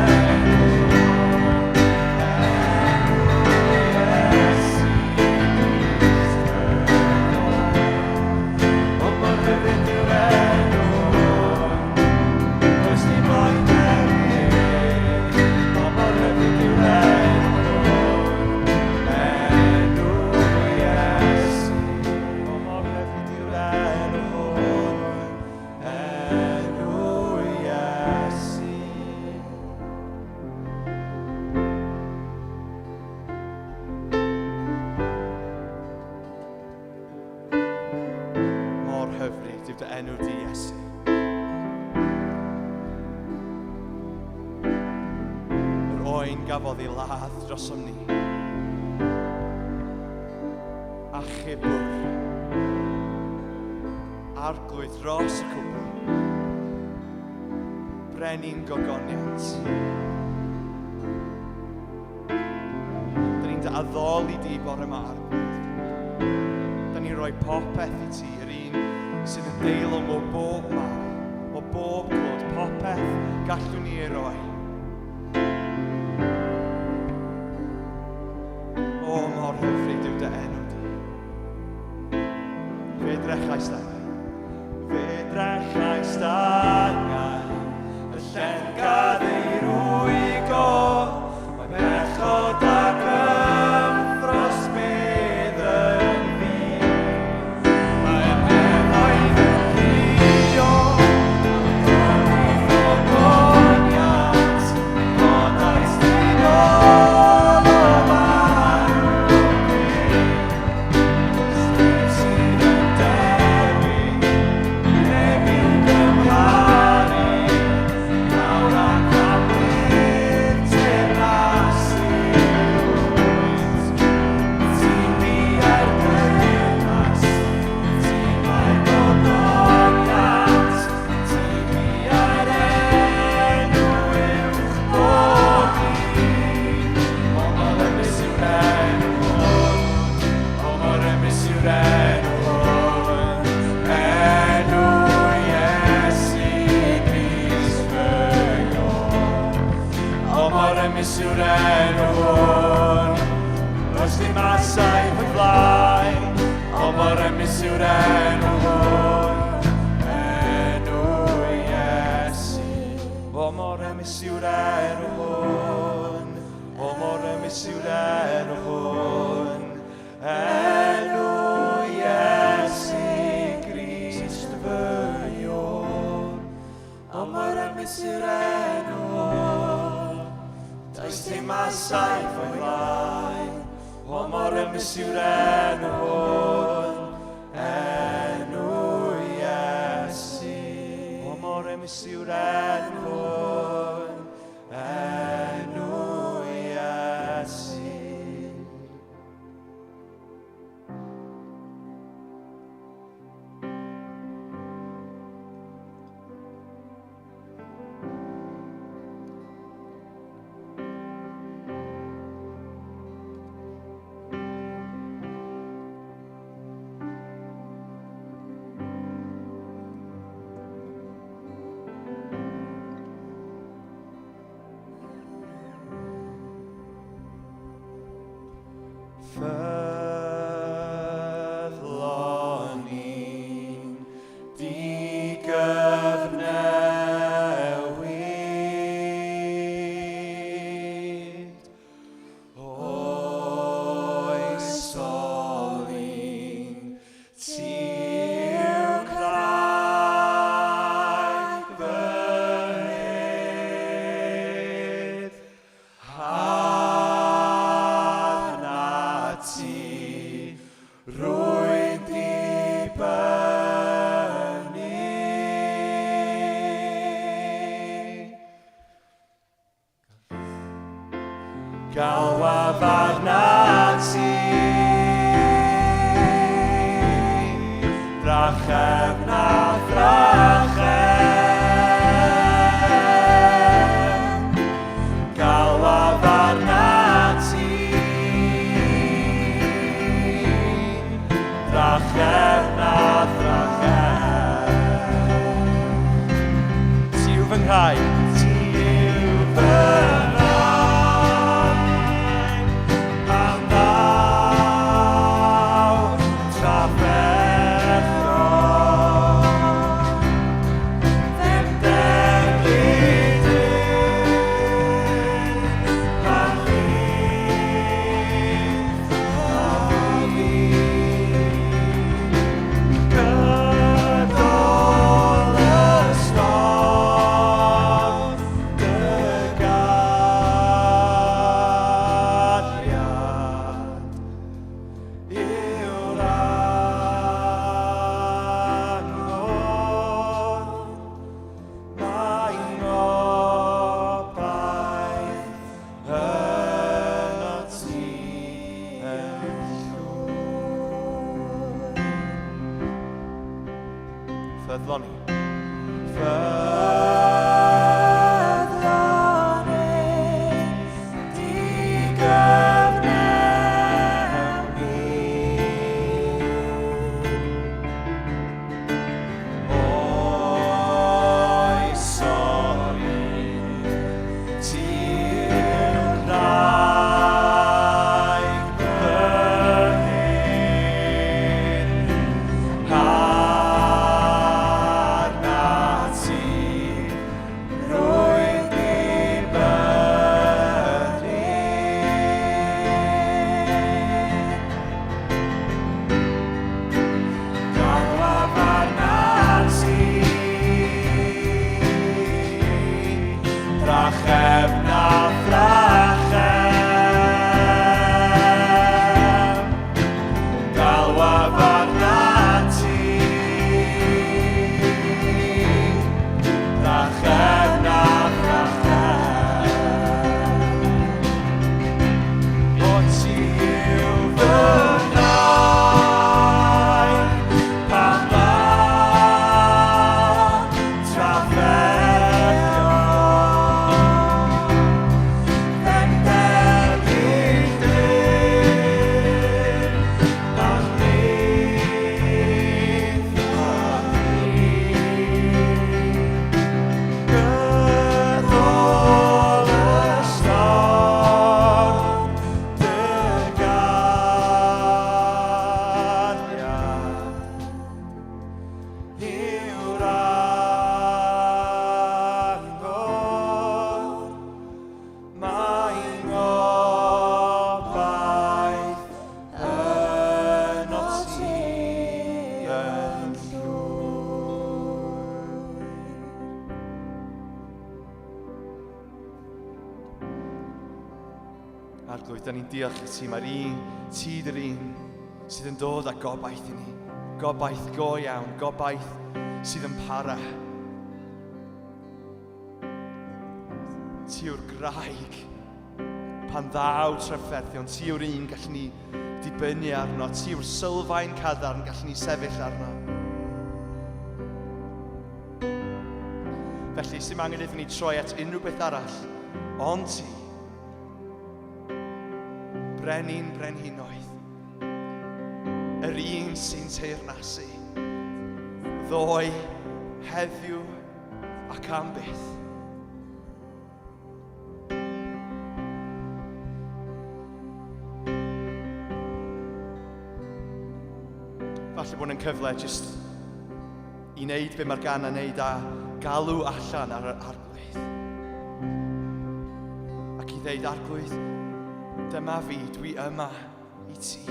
J: Iesu Grist fy Lord. O mor hyfryd yw'r enw hwn. Does dim o'i debyg ef. O mor hyfryd yw'r enw hwn. Enw Iesu. O mor hyfryd yw'r enw hwn. Enw Iesu.
I: Mor hyfryd yw dy enw di, Iesu. Yr oen gafodd ei ladd drosom ni.
J: Arglwydd dros y cwbl. Brenin gogoniant. Da ni'n dy addoli di bore yma, Arglwydd. Da ni'n rhoi popeth i ti, yr un sydd yn deilwng o bob mawl, o bob clod, popeth gallwn ni ei roi. O, mor hyfryd yw dy enw di. Fe drechais angau, fe drechais angau, y llen gadd ei rwygo, mae bechod ac ymffrost bedd yn fi. Mae'r nefoedd yn crio, Gogoniant, codais di nôl o farw. Sneb sydd yn debyg, neb i'w gymharu, nawr ac am byth teyrnasu wyt. Ti biau'r deyrnas, ti mae gogoniant, ti biau'r enw uwch bob un. O mor rymus yw'r enw hwn, o mor rymus yw'r enw hwn, enw Iesu Grist fy Iôr. O mor rymus yw'r enw hwn, does dim asau o'i flaen, o mor rymus yw'r enw hwn, enw Iesu. O mor rymus yw'r enw hwn, o mor rymus yw'r enw hwn, enw Iesu Grist fy Iôr. O mor rymus yw'r enw hwn, does dim asau o'i flaen, o mor rymus yw'r enw hwn, enw Iesu. O mor rymus yw'r enw hwn, enw Iesu. Ffyddlon i'n digyfnewid, oesol un ti yw craig fy hedd. Arnat ti rwy'n dibynnu. Galwaf arnat ti, drachefn a thrachefn. Galwaf arnat ti, drachefn a thrachefn. Ti yw fy nghraig, ti yw fy nghraig, pan ddaw trafferthion. Ddim dewid un pan fydd a fi. Gydol y storm. Ffyddlon i.
K: Ffyddlon i, di gyfnewid.
J: Oes o'r un, ti yw'r wraig fy hun. Arnat ti rwy'n dibynnu. Galwaf arnat ti, drachefn a thrachefn. Galwaf arnat ti, drachefn a thrachefn. O ti yw fy wraig, pan ddaw trafferthion. Bendegig dyn, pan fydd Gydol y storm, dy gariad yw'r angor. Mae ngobaith ynot ti yn llwyr. Arglwydd, da ni'n diolch i ti. Mae'r un, ti dy'r un sydd yn dod â gobaith i ni. Gobaith go iawn, gobaith sydd yn para. Ti yw'r graig pan ddaw trafferthion. Ti yw'r un gallwn ni dibynnu arno. Ti yw'r sylfaen cadarn gallwn ni sefyll arno. Felly, sy'n angen iddyn ni troi at unrhyw beth arall, ond ti, Brenin brenhinoedd, yr un sy'n teyrnasu, ddoe, heddiw ac am byth. Falle bod yn cyfle jyst i wneud be mae'r gan yn wneud a galw allan ar yr Arglwydd. Ac i ddeud, Arglwydd, dyma fi, dwi yma i ti.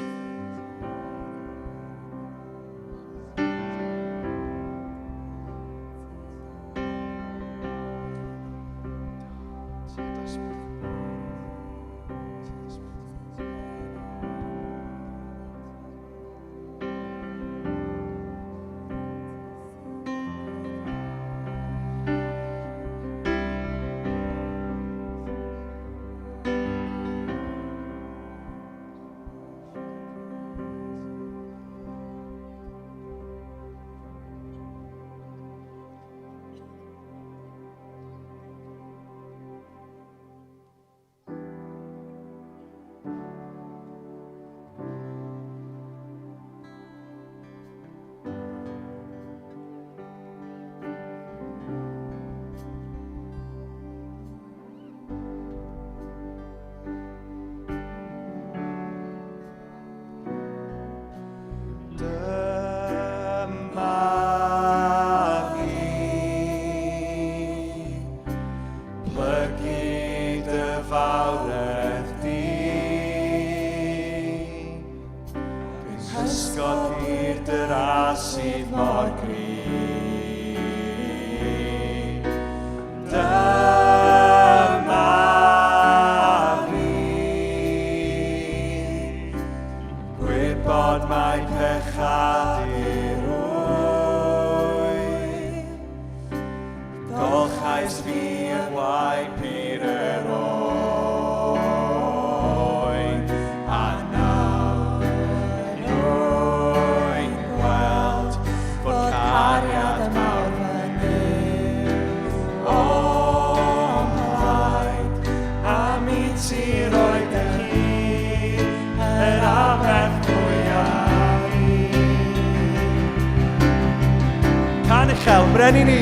J: uchel, brenin ni!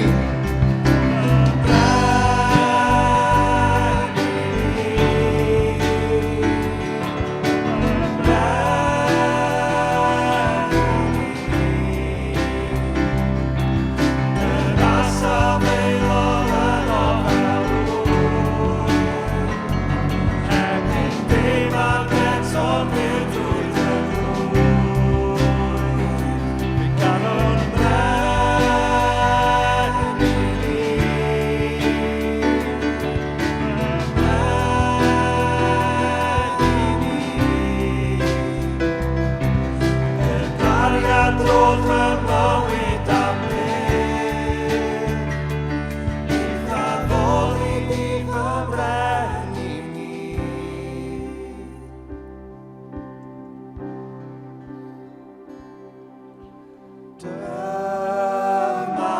J: Dyma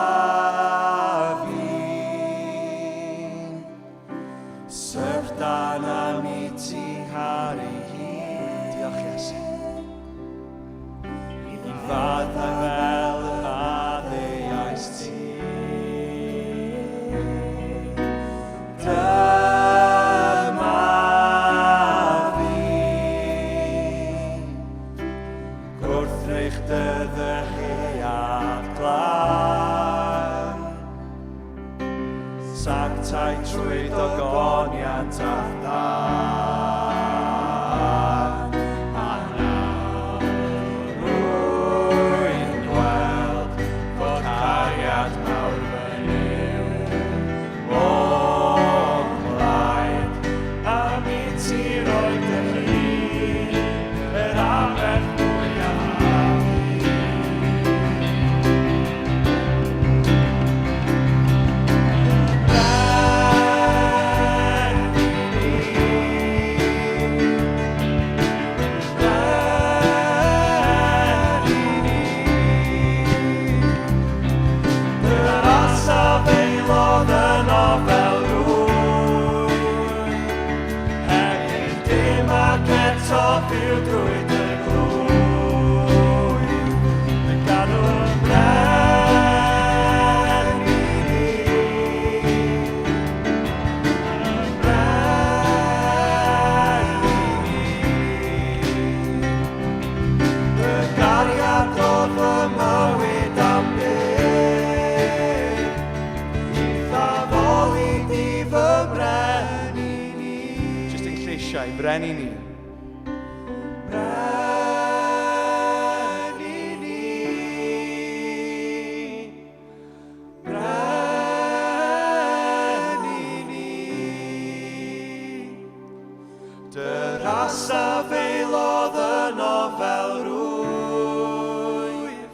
J: fi'n syfrdan am i ti ngharu hi. Diolch Iesu. I faddau fel y maddeuais ti. Dyma fi. Gwrthrych dy ddyhead glân, Sanctaidd trwy dogoniant a'th dan. A nawr rwy'n gweld fod cariad mawr fy Nuw o'm plaid, am i ti roi dy hun, yr aberth mwyaf a fu. Dy gariad oedd fy mywyd am byth, I'th addoli di fy mrenin i. Jyst ein lleisiau, brenin i. Brenin i. Brenin i. Dy ras a feilodd yno fel rwyf,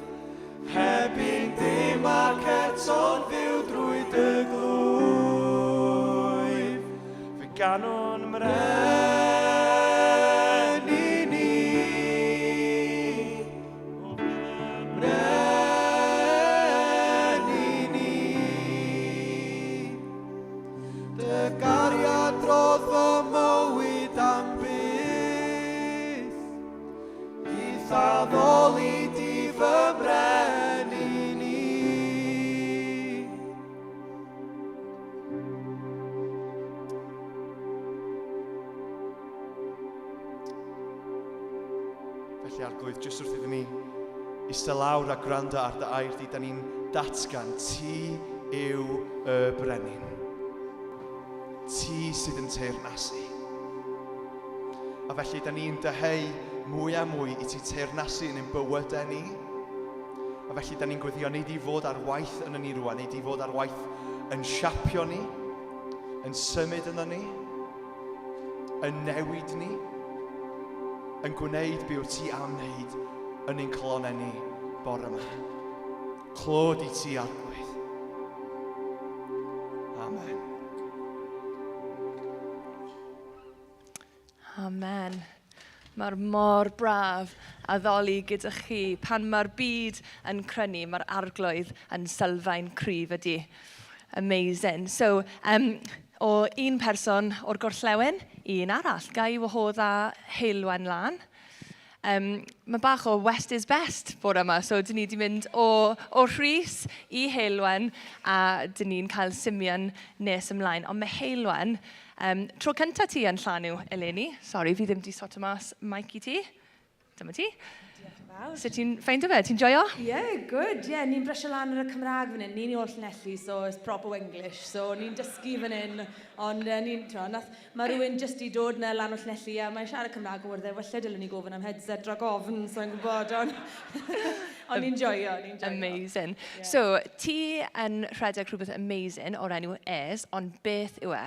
J: heb un dim ac eto'n fyw drwy dy glwyf. Fe ganwn mrenin i, mrenin i. Dy gariad drodd fy mywyd am byth, I'th addoli di fy mrenin i. Felly, Arglwydd, jyst wrth iddyn ni eistedd lawr a gwrando ar dy air di, da ni'n datgan, ti yw y brenin. Ti sydd yn teyrnasu. A felly, da ni'n dyheu mwy a mwy i ti teyrnasu yn ein bywydau ni. A felly, da ni'n gweddio, neu di fod ar waith yn ni rwan, neu di fod ar waith yn siapio ni, yn symud yno ni, yn newid ni, yn gwneud be wyt ti am wneud yn ein calonnau ni bore yma. Clod i ti, Arglwydd. Amen.
B: Amen. Mae'r mor braf addoli gyda chi. Pan mae'r byd yn crynu, mae'r arglwydd yn sylfaen cryf ydy. Amazing. So, um, o un person o'r gorllewin i un arall. Ga i wahodd â Heulwen lan. Um, mae bach o West is best bore yma, so dyn ni wedi mynd o, o Rhys i Heilwen a dyn ni'n cael Simeon nes ymlaen. Ond mae Heilwen, um, tro cyntaf ti yn llanw eleni, sori fi ddim wedi sorto mas mic i ti. Dyma ti.
L: Diolch yn fawr.
B: Sut ti'n ffeindio fe? Ti'n joio?
L: Yeah, good. Yeah, ni'n brysio lan ar y Cymraeg fan hyn. Ni'n o'r Llanelli, so it's proper English. So ni'n dysgu fan hyn, ond uh, ni'n, t'mo, nath, mae rhywun jyst i dod na lan o Llanelli a mae'n siarad Cymraeg o wrdd e, falle dylwn ni gofyn am headset rhag ofn, so i'n gwybod, ond ond ni'n joio, ni'n joio.
B: Amazing. Yeah. So, ti yn rhedeg rhywbeth amazing o'r enw ES, ond beth yw e?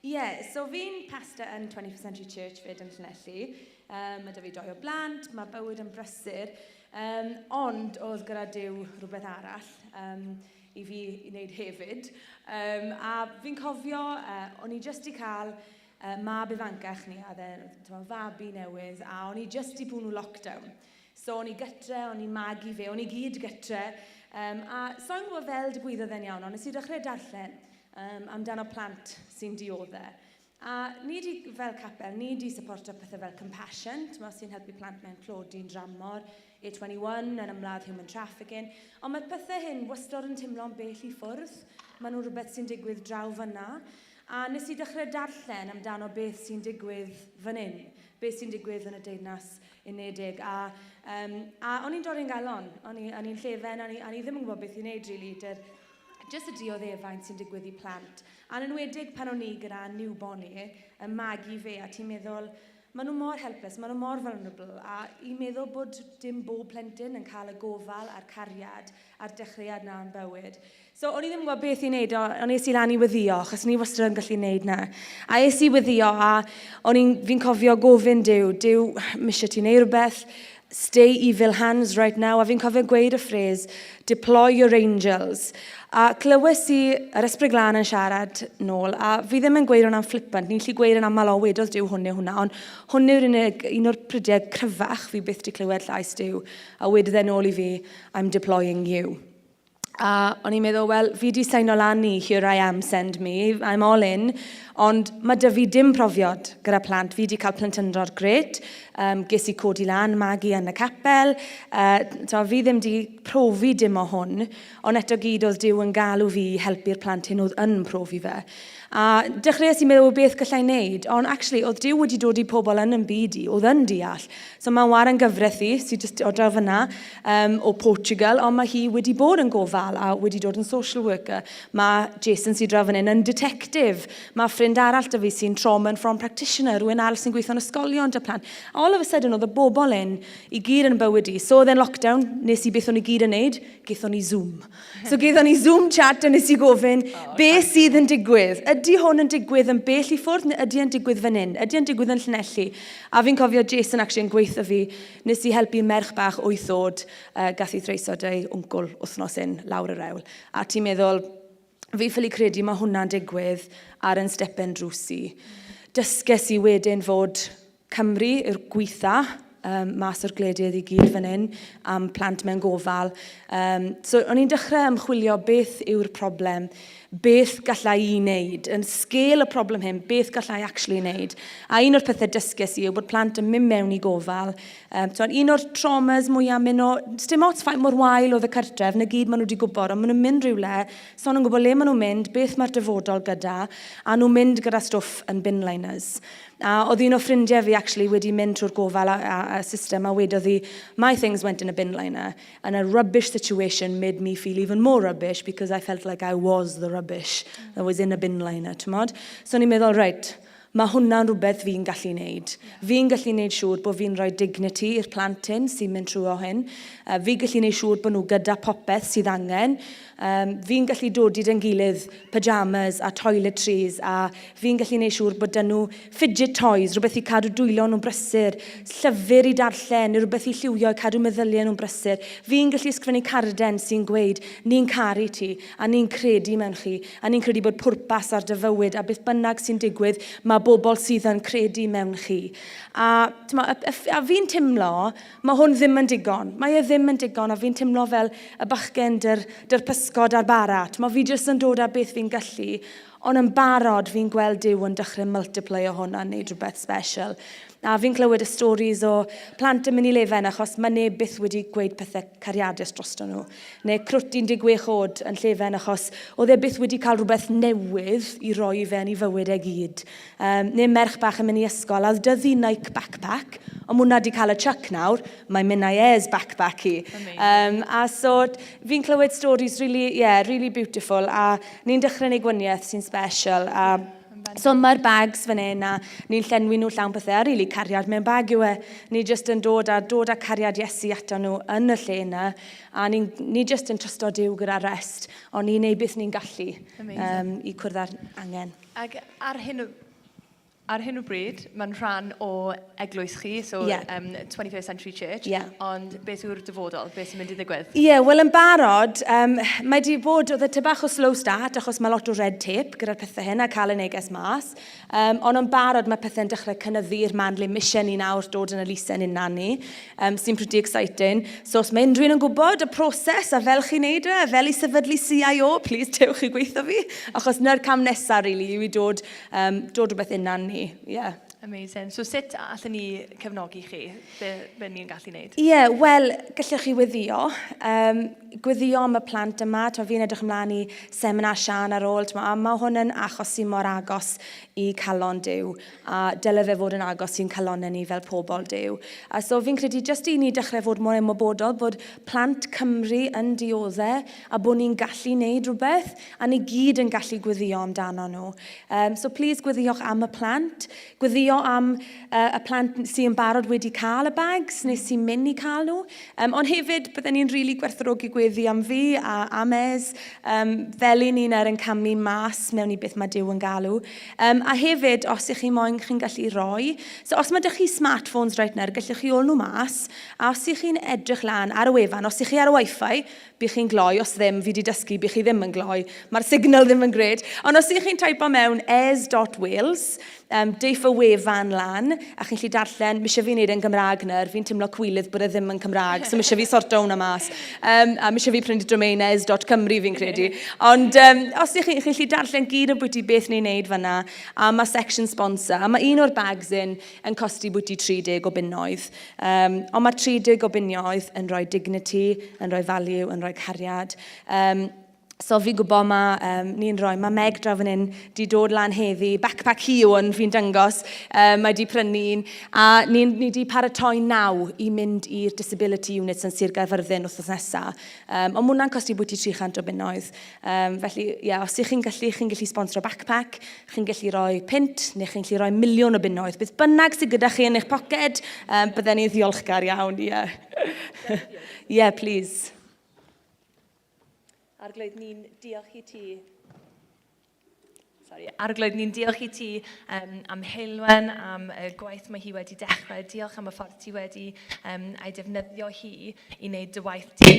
L: Ie, yeah, so fi'n pastor yn 21st Century Church fyd yn Llanelli. Um, mae 'da fi doi o blant, mae bywyd yn brysur, um, ond oedd gyda Duw rhywbeth arall um, i fi i wneud hefyd. Um, a fi'n cofio, uh, o'n i jyst i cael uh, mab ifancach ni, a dden, fabi newydd, a o'n i jyst i bwrw lockdown. So o'n i gytre, o'n i'n magu fe, o'n i gyd gytre. Um, a so'n gwybod fel digwyddodd e'n iawn, ond nes i dechrau darllen um, amdano plant sy'n dioddau. A ni di, fel capel, ni di supporto pethau fel Compassion, t'mo, sy'n helpu plant mewn tlodi'n dramor, A21 yn ymladd human trafficking. Ond mae'r pethau hyn wastad yn teimlo'n bell i ffwrdd. Maen nhw'n rhywbeth sy'n digwydd draw fyna. A nes i dechrau darllen amdano beth sy'n digwydd fan hyn, beth sy'n digwydd yn y Deyrnas Unedig. A, um, a o'n i'n dorri'n galon, o'n i'n llefen, o'n i, o'n i ddim yn gwybod beth i wneud, really. Dyr, jyst y dioddefaint sy'n digwydd i plant. A'n enwedig pan o'n i gyda newborn i, yn magu fe, a ti'n meddwl, maen nhw mor helpless, maen nhw mor vulnerable, a i meddwl bod dim bob plentyn yn cael y gofal a'r cariad a'r dechreuad na yn bywyd. So o'n i ddim yn gwybod beth i wneud, ond es i lan i weddio, achos ni wastad yn gallu wneud na. A es i weddio, a o'n i'n, fi'n cofio gofyn Duw, Duw, mae eisiau ti wneud rhywbeth, stay evil hands right now, a fi'n cofio gweud y phrase, deploy your angels. A clywes i yr Ysbryd Glân yn siarad nôl, a fi ddim yn gweud hwnna'n flippant, ni'n gallu gweud yn aml, o, wedodd Duw hwn neu hwnna, ond hwn yw'r unig, un o'r prydiau cryfach fi byth di clywed llais Duw, a wedodd e nôl i fi, I'm deploying you. A o'n i'n meddwl, wel, fi di seino lan i Here I Am, Send Me, I'm all in. Ond mae dy fi dim profiad gyda plant. Fi di cael plentyndod gret. Um, ges i codi lan, magu yn y capel. Uh, so, fi ddim di profi dim o hwn. Ond eto gyd oedd Duw yn galw fi i helpu'r plant hyn oedd yn profi fe. A dechreuais i meddwl beth gallai wneud, ond actually oedd Duw wedi dod i pobl yn yn byd i, oedd yn deall. So mae'n waren gyfraith i, sydd jyst o draw fyna, um, o Portugal, ond mae hi wedi bod yn gofal a wedi dod yn social worker. Mae Jason sydd draw fan hyn yn detective. Mae ffrind arall da fi sy'n trauma informed practitioner, rhywun arall sy'n gweithio yn ysgolion da plant. All of a sudden oedd y bobl hyn i gyd yn bywyd i. So oedd e'n lockdown, nes i beth o'n i gyd yn neud, gaethon ni Zoom. So gaethon ni Zoom chat a nes i gofyn, oh, be sydd yn digwydd? Ydy hwn yn digwydd yn bell i ffwrdd neu ydy e'n digwydd fan hyn? Ydy e'n digwydd yn Llanelli? A fi'n cofio Jason actually yn gweithio fi, nes i helpu merch bach wyth oed, uh, gath i threiso dau wncwl wythnos hyn lawr yr ewl. A ti'n meddwl, fi ffili credu mae hwnna'n digwydd ar yn stepen drws i. Dysges i wedyn fod Cymru yw'r gweitha um, mas o'r gwledydd i gyd fan hyn am plant mewn gofal. Um, so o'n i'n dechrau ymchwilio beth yw'r problem, beth gallai i wneud, yn sgêl y problem hyn, beth gallai actually wneud. A un o'r pethau dysges i yw bod plant yn mynd mewn i gofal. Um, so un o'r traumas mwyaf, mynd o, dim ots faint mor wael oedd y cartref, na gyd maen nhw wedi gwybod, ond maen nhw'n mynd rhywle, so nhw'n gwybod le maen nhw'n mynd, beth mae'r dyfodol gyda, a nhw'n mynd gyda stwff yn bin liners. A oedd un o ffrindiau fi actually wedi mynd trwy'r gofal a, a, a system a wedodd hi, my things went in a bin liner and a rubbish situation made me feel even more rubbish because I felt like I was the rubbish that was in a bin liner, t'mod? So o'n i'n meddwl, reit, mae hwnna'n rhywbeth fi'n gallu neud. Fi'n gallu neud siŵr bod fi'n rhoi dignity i'r plant hyn sy'n mynd trwy o hyn. Uh, fi'n gallu neud siŵr bod nhw gyda popeth sydd angen. Um, fi'n gallu dod i dyn gilydd pyjamas a toiletries a fi'n gallu neud siŵr bod dyn nhw fidget toys, rhywbeth i cadw dwylo nhw'n brysur, llyfr i darllen, neu rhywbeth i lliwio i cadw meddyliau nhw'n brysur. Fi'n gallu ysgrifennu carden sy'n gweud, ni'n caru ti, a ni'n credu mewn chi, a ni'n credu bod pwrpas ar dy fywyd, a beth bynnag sy'n digwydd, mae bobl sydd yn credu mewn chi. A, a, a, a fi'n teimlo Mae hwn ddim yn digon. Mae e ddim yn digon a fi'n teimlo fel y bachgen dy'r, dy'r pysgod a'r bara. T'mo, fi jyst yn dod â beth fi'n gallu, ond yn barod fi'n gweld Duw yn dechrau multiply o hwn a wneud rhywbeth special. A fi'n clywed y stories o plant yn mynd i lefen achos mae neb byth wedi gweud pethau cariadus drosto nhw. Neu crwt 16 oed yn llefen achos oedd e byth wedi cael rhywbeth newydd i roi i fe yn ei fywyd e gyd. Um, neu merch bach yn mynd i ysgol a oedd dyddi Nike backpack, ond mwna wedi cael y chuck nawr, mae'n mynd â'i Airs backpack hi. Um, a so fi'n clywed stories really, yeah, really beautiful a ni'n dechrau neud gwaniaeth sy'n special. A So mae'r bags fan hyn a ni'n llenwi nhw llawn pethau a really cariad mewn bag yw e. Ni jyst yn dod a dod â cariad Iesu ato nhw yn y lle yna a ni'n ni jyst yn trysto Duw gyda'r rest ond ni'n neud beth ni'n gallu um, i cwrdd â'r angen.
B: Ac ar hyn o, ar hyn o bryd, mae'n rhan o eglwys chi, so yeah. um, 21st Century Church, yeah. ond beth yw'r dyfodol? Beth sy'n mynd i ddigwydd?
L: Ie, yeah, wel yn barod, um, mae di bod, oedd e ty bach o slow start, achos mae lot o red tape gyda'r pethau hyn a cael y neges mas. Um, ond yn barod mae pethau'n dechrau cynyddu i'r man le mae eisiau ni nawr dod yn elusen unan ni, um, sy'n pretty exciting. So os mae unrhyw un yn gwybod y proses a fel chi'n neud e, fel i sefydlu CIO, please dewch i gweithio fi, achos na'r cam nesaf really, yw i dod Um, dod rhywbeth unan ni, ie. Yeah.
B: Amazing. So sut allan ni cefnogi chi? Be, be ni'n gallu wneud?
L: Ie, yeah, wel, gallwch chi weddio. Um, gweddio am y plant yma. Twa, fi'n edrych ymlaen i seminar Sian ar ôl. Twa, a mae hwn yn achos sy'n mor agos i calon Duw. A dyle fe fod yn agos i'n calonau ni fel pobl Duw. A so fi'n credu jyst i ni dechrau fod mor ymwybodol bod plant Cymru yn dioddau a bod ni'n gallu wneud rhywbeth a ni gyd yn gallu gweddio amdano nhw. Um, so please gweddiwch am y plant. Gweddio am uh, y plant sy'n barod wedi cael y bags neu sy'n mynd i cael nhw. Um, ond hefyd, bydden ni'n rili really gwerthfawrogi gweddi am fi a am Ez, um, fel i ni'n er yn camu mas mewn i beth mae Duw yn galw. Um, a hefyd, os ych chi moyn, chi'n gallu roi. So os mae ydych chi smartphones right nawr, gallwch chi ôl nhw mas. A os ych chi'n edrych lan ar y wefan, os ych chi ar y wifi, By chi'n gloi, os ddim, fi 'di dysgu, by chi ddim yn gloi. Mae'r signal ddim yn gred. Ond os ych chi'n taipo mewn es.wales, um, deiff y wefan lan, a chi'n gallu darllen, mi eisiau fi wneud e'n Gymraeg nawr, fi'n teimlo cwilydd bod e ddim yn Cymraeg, so mi eisiau fi sorto hwnna mas. Um, a mi eisiau fi prynu domain es.cymru fi'n credu. Ond um, os ych chi'n chi gallu darllen gyd o bwyty beth ni'n neud fyna, a mae section sponsor, a mae un o'r bags yn, yn costi bwyty 30 o bunnoedd. Um, ond mae 30 o bunioedd yn rhoi dignity, yn rhoi value, yn rhoi cariad. Um, so fi'n gwybod mae um, ni'n rhoi, mae Meg draw fan hyn di dod lan heddi, backpack hi yw hwn fi'n dangos, um, mae di prynu un, a ni, ni di paratoi naw i mynd i'r disability units yn Sir Gaerfyrddin wythnos nesaf. Um, ond mae hwnna'n costi bwyty 300 o bunnoedd. Um, felly, ie, yeah, os ych chi'n gallu, chi'n gallu sponsro backpack, Chi'n gallu rhoi punt neu chi'n gallu rhoi miliwn o bunnoedd. Beth bynnag sydd gyda chi yn eich poced, um, bydden ni'n ddiolchgar iawn. Ie, yeah. yeah, please.
B: Arglwydd, ni'n diolch i ti. Sorry. Arglwydd, ni'n diolch i ti um, am Heilwen, am y gwaith mae hi wedi dechrau. Diolch am y ffordd ti wedi um, ei defnyddio hi i wneud dy waith di.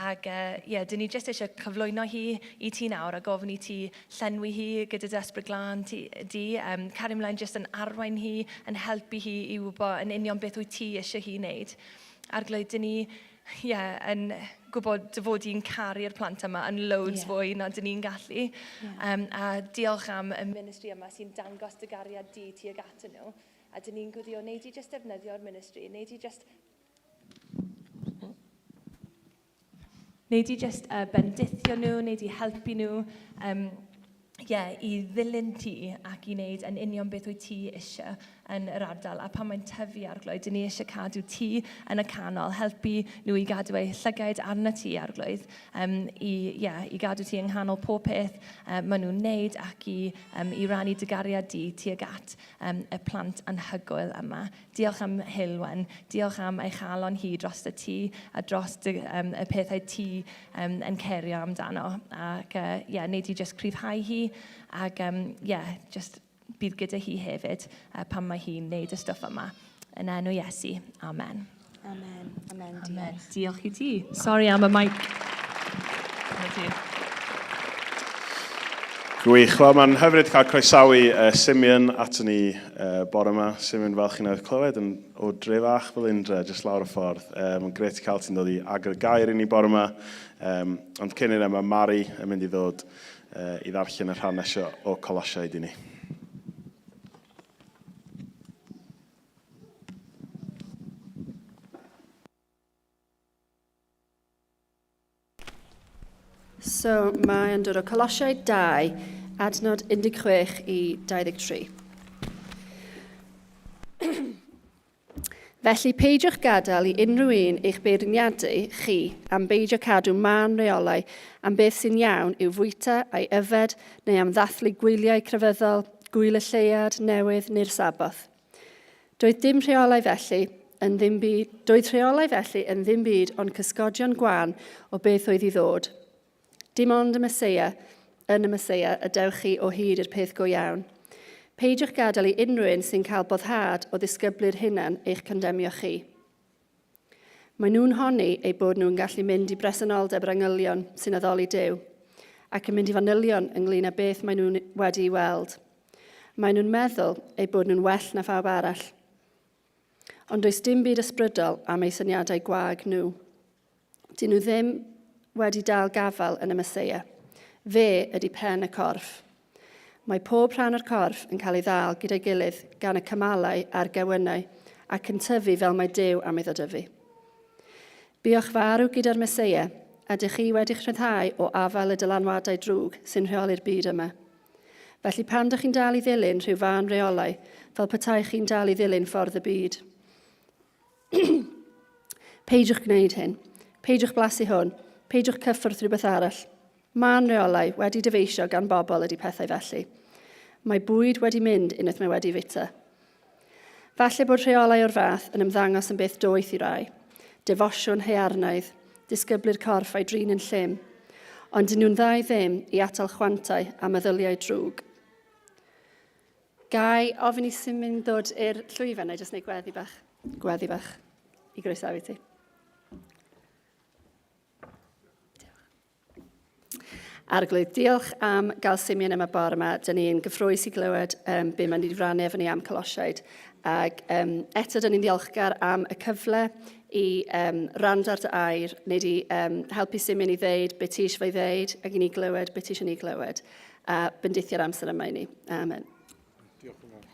B: Ac uh, yeah, dyn ni jyst eisiau cyflwyno hi i ti nawr a gofyn i ti llenwi hi gyda dy ysbryd glân ti, di. Um, cario ymlaen jyst yn arwain hi, yn helpu hi i wybod yn union beth wyt ti eisiau hi wneud. Arglwydd, dyn ni yeah, yn gwybod dy fod i'n caru'r plant yma yn loads yeah. fwy na dyn ni'n gallu. Yeah. Um, a diolch am y ministry yma sy'n dangos dy gariad di tuag atyn nhw. A dyn ni'n gwyddio, wneud i jyst defnyddio'r ministry, wneud i jyst Wnei di jyst uh, bendithio nhw, wnei di helpu nhw um, yeah, i ddilyn ti ac i wneud yn union beth wyt ti eisiau yn yr ardal. A pan mae'n tyfu arglwydd, dyn ni eisiau cadw ti yn y canol, helpu nhw i gadw eu llygaid arno ti arglwydd, um, i, yeah, i gadw ti yng nghanol pob peth um, maen nhw'n wneud ac i, um, i rannu dy gariad di tuag at um, y plant anhygoel yma. Diolch am Heulwen. Diolch am ei chalon hi dros y tŷ a dros dy, um, y pethau ti um, yn cerio amdano. Ac uh, yeah, wneud i just cryfhau hi ac um, yeah, just bydd gyda hi hefyd uh, pan mae hi'n neud y stwff yma. Yn enw Iesu. Amen.
L: Amen. Amen.
B: Amen. Diolch i ti. Sorry am y mic. Dyna ti.
A: Gwych. Wel, mae'n hyfryd cael croesawu uh, Simeon ato ni uh, bore yma. Simeon, fel chi'n newydd clywed, yn o dre fach fel Indre, jyst lawr y ffordd. Um, mae'n gret i cael ti'n dod i agor y gair i ni bore yma. Um, ond cyn hynna, mae Mari yn mynd i ddod uh, i ddarllen y rhan nesaf o Colosiaid i ni.
M: So mae yn dod o Colosiaid 2, adnod 16 i 23. Felly peidiwch gadael i unrhyw un eich beirniadu chi am beidio cadw mân reolau am beth sy'n iawn i'w fwyta a'i yfed neu am ddathlu gwyliau crefyddol, gŵyl y lleuad newydd neu'r Saboth. Doedd dim rheolau felly yn ddim byd, doedd rheolau felly yn ddim byd ond cysgodion gwan o beth oedd i ddod. Dim ond y Meseia, yn y Meseia, y dewch chi o hyd i'r peth go iawn. Peidiwch gadael i unrhyw un sy'n cael boddhad o ddisgyblu'r hunan eich condemio chi. Maen nhw'n honni eu bod nhw'n gallu mynd i bresenoldeb yr angylion sy'n addoli Duw, ac yn mynd i fanylion ynglyn â beth maen nhw'n wedi'i weld. Maen nhw'n meddwl eu bod nhw'n well na phawb arall. Ond does dim byd ysbrydol am eu syniadau gwag nhw. Dyn nhw ddim wedi dal gafael yn y Meseia. Fe ydy pen y corff. Mae pob rhan o'r corff yn cael ei ddal gyda'i gilydd gan y cymalau a'r gewynnau ac yn tyfu fel mae Duw am iddo dyfu. Buoch farw gyda'r Meseia, a dych chi wedi'ch rhyddhau o afael y dylanwadau drwg sy'n rheoli'r byd yma. Felly pam dych chi'n dal i ddilyn rhyw fân reolau fel petai chi'n dal i ddilyn ffordd y byd? Peidiwch gwneud hyn. Peidiwch blasu hwn. Peidiwch cyffwrdd rhywbeth arall. Mân reolau wedi dyfeisio gan bobl ydy pethau felly. Mae bwyd wedi mynd unwaith mae wedi fita. Falle bod rheolau o'r fath yn ymddangos yn beth doeth i rai. Defosiwn haearnaidd, disgyblu'r corff a'i drin yn llym. Ond dyn nhw'n dda i ddim i atal chwantau a meddyliau drwg. Gai ofyn i Simin ddod i'r llwyfan neu jyst wneud gweddi bach, gweddi bach i groesawu ti. Arglwydd, diolch am gael Simeon yma bore yma. Dyn ni'n gyffrous i glywed um, be mae'n wedi rannu efo ni am Colosiaid. Ac um, eto, dyn ni'n ddiolchgar am y cyfle i um, rando ar dy air, neu di um, helpu Simeon i ddeud be ti eisiau fe ddeud, ac i ni glywed be ti eisiau ni glywed. A bendithio'r amser yma i ni. Amen.
A: Diolch yn fawr.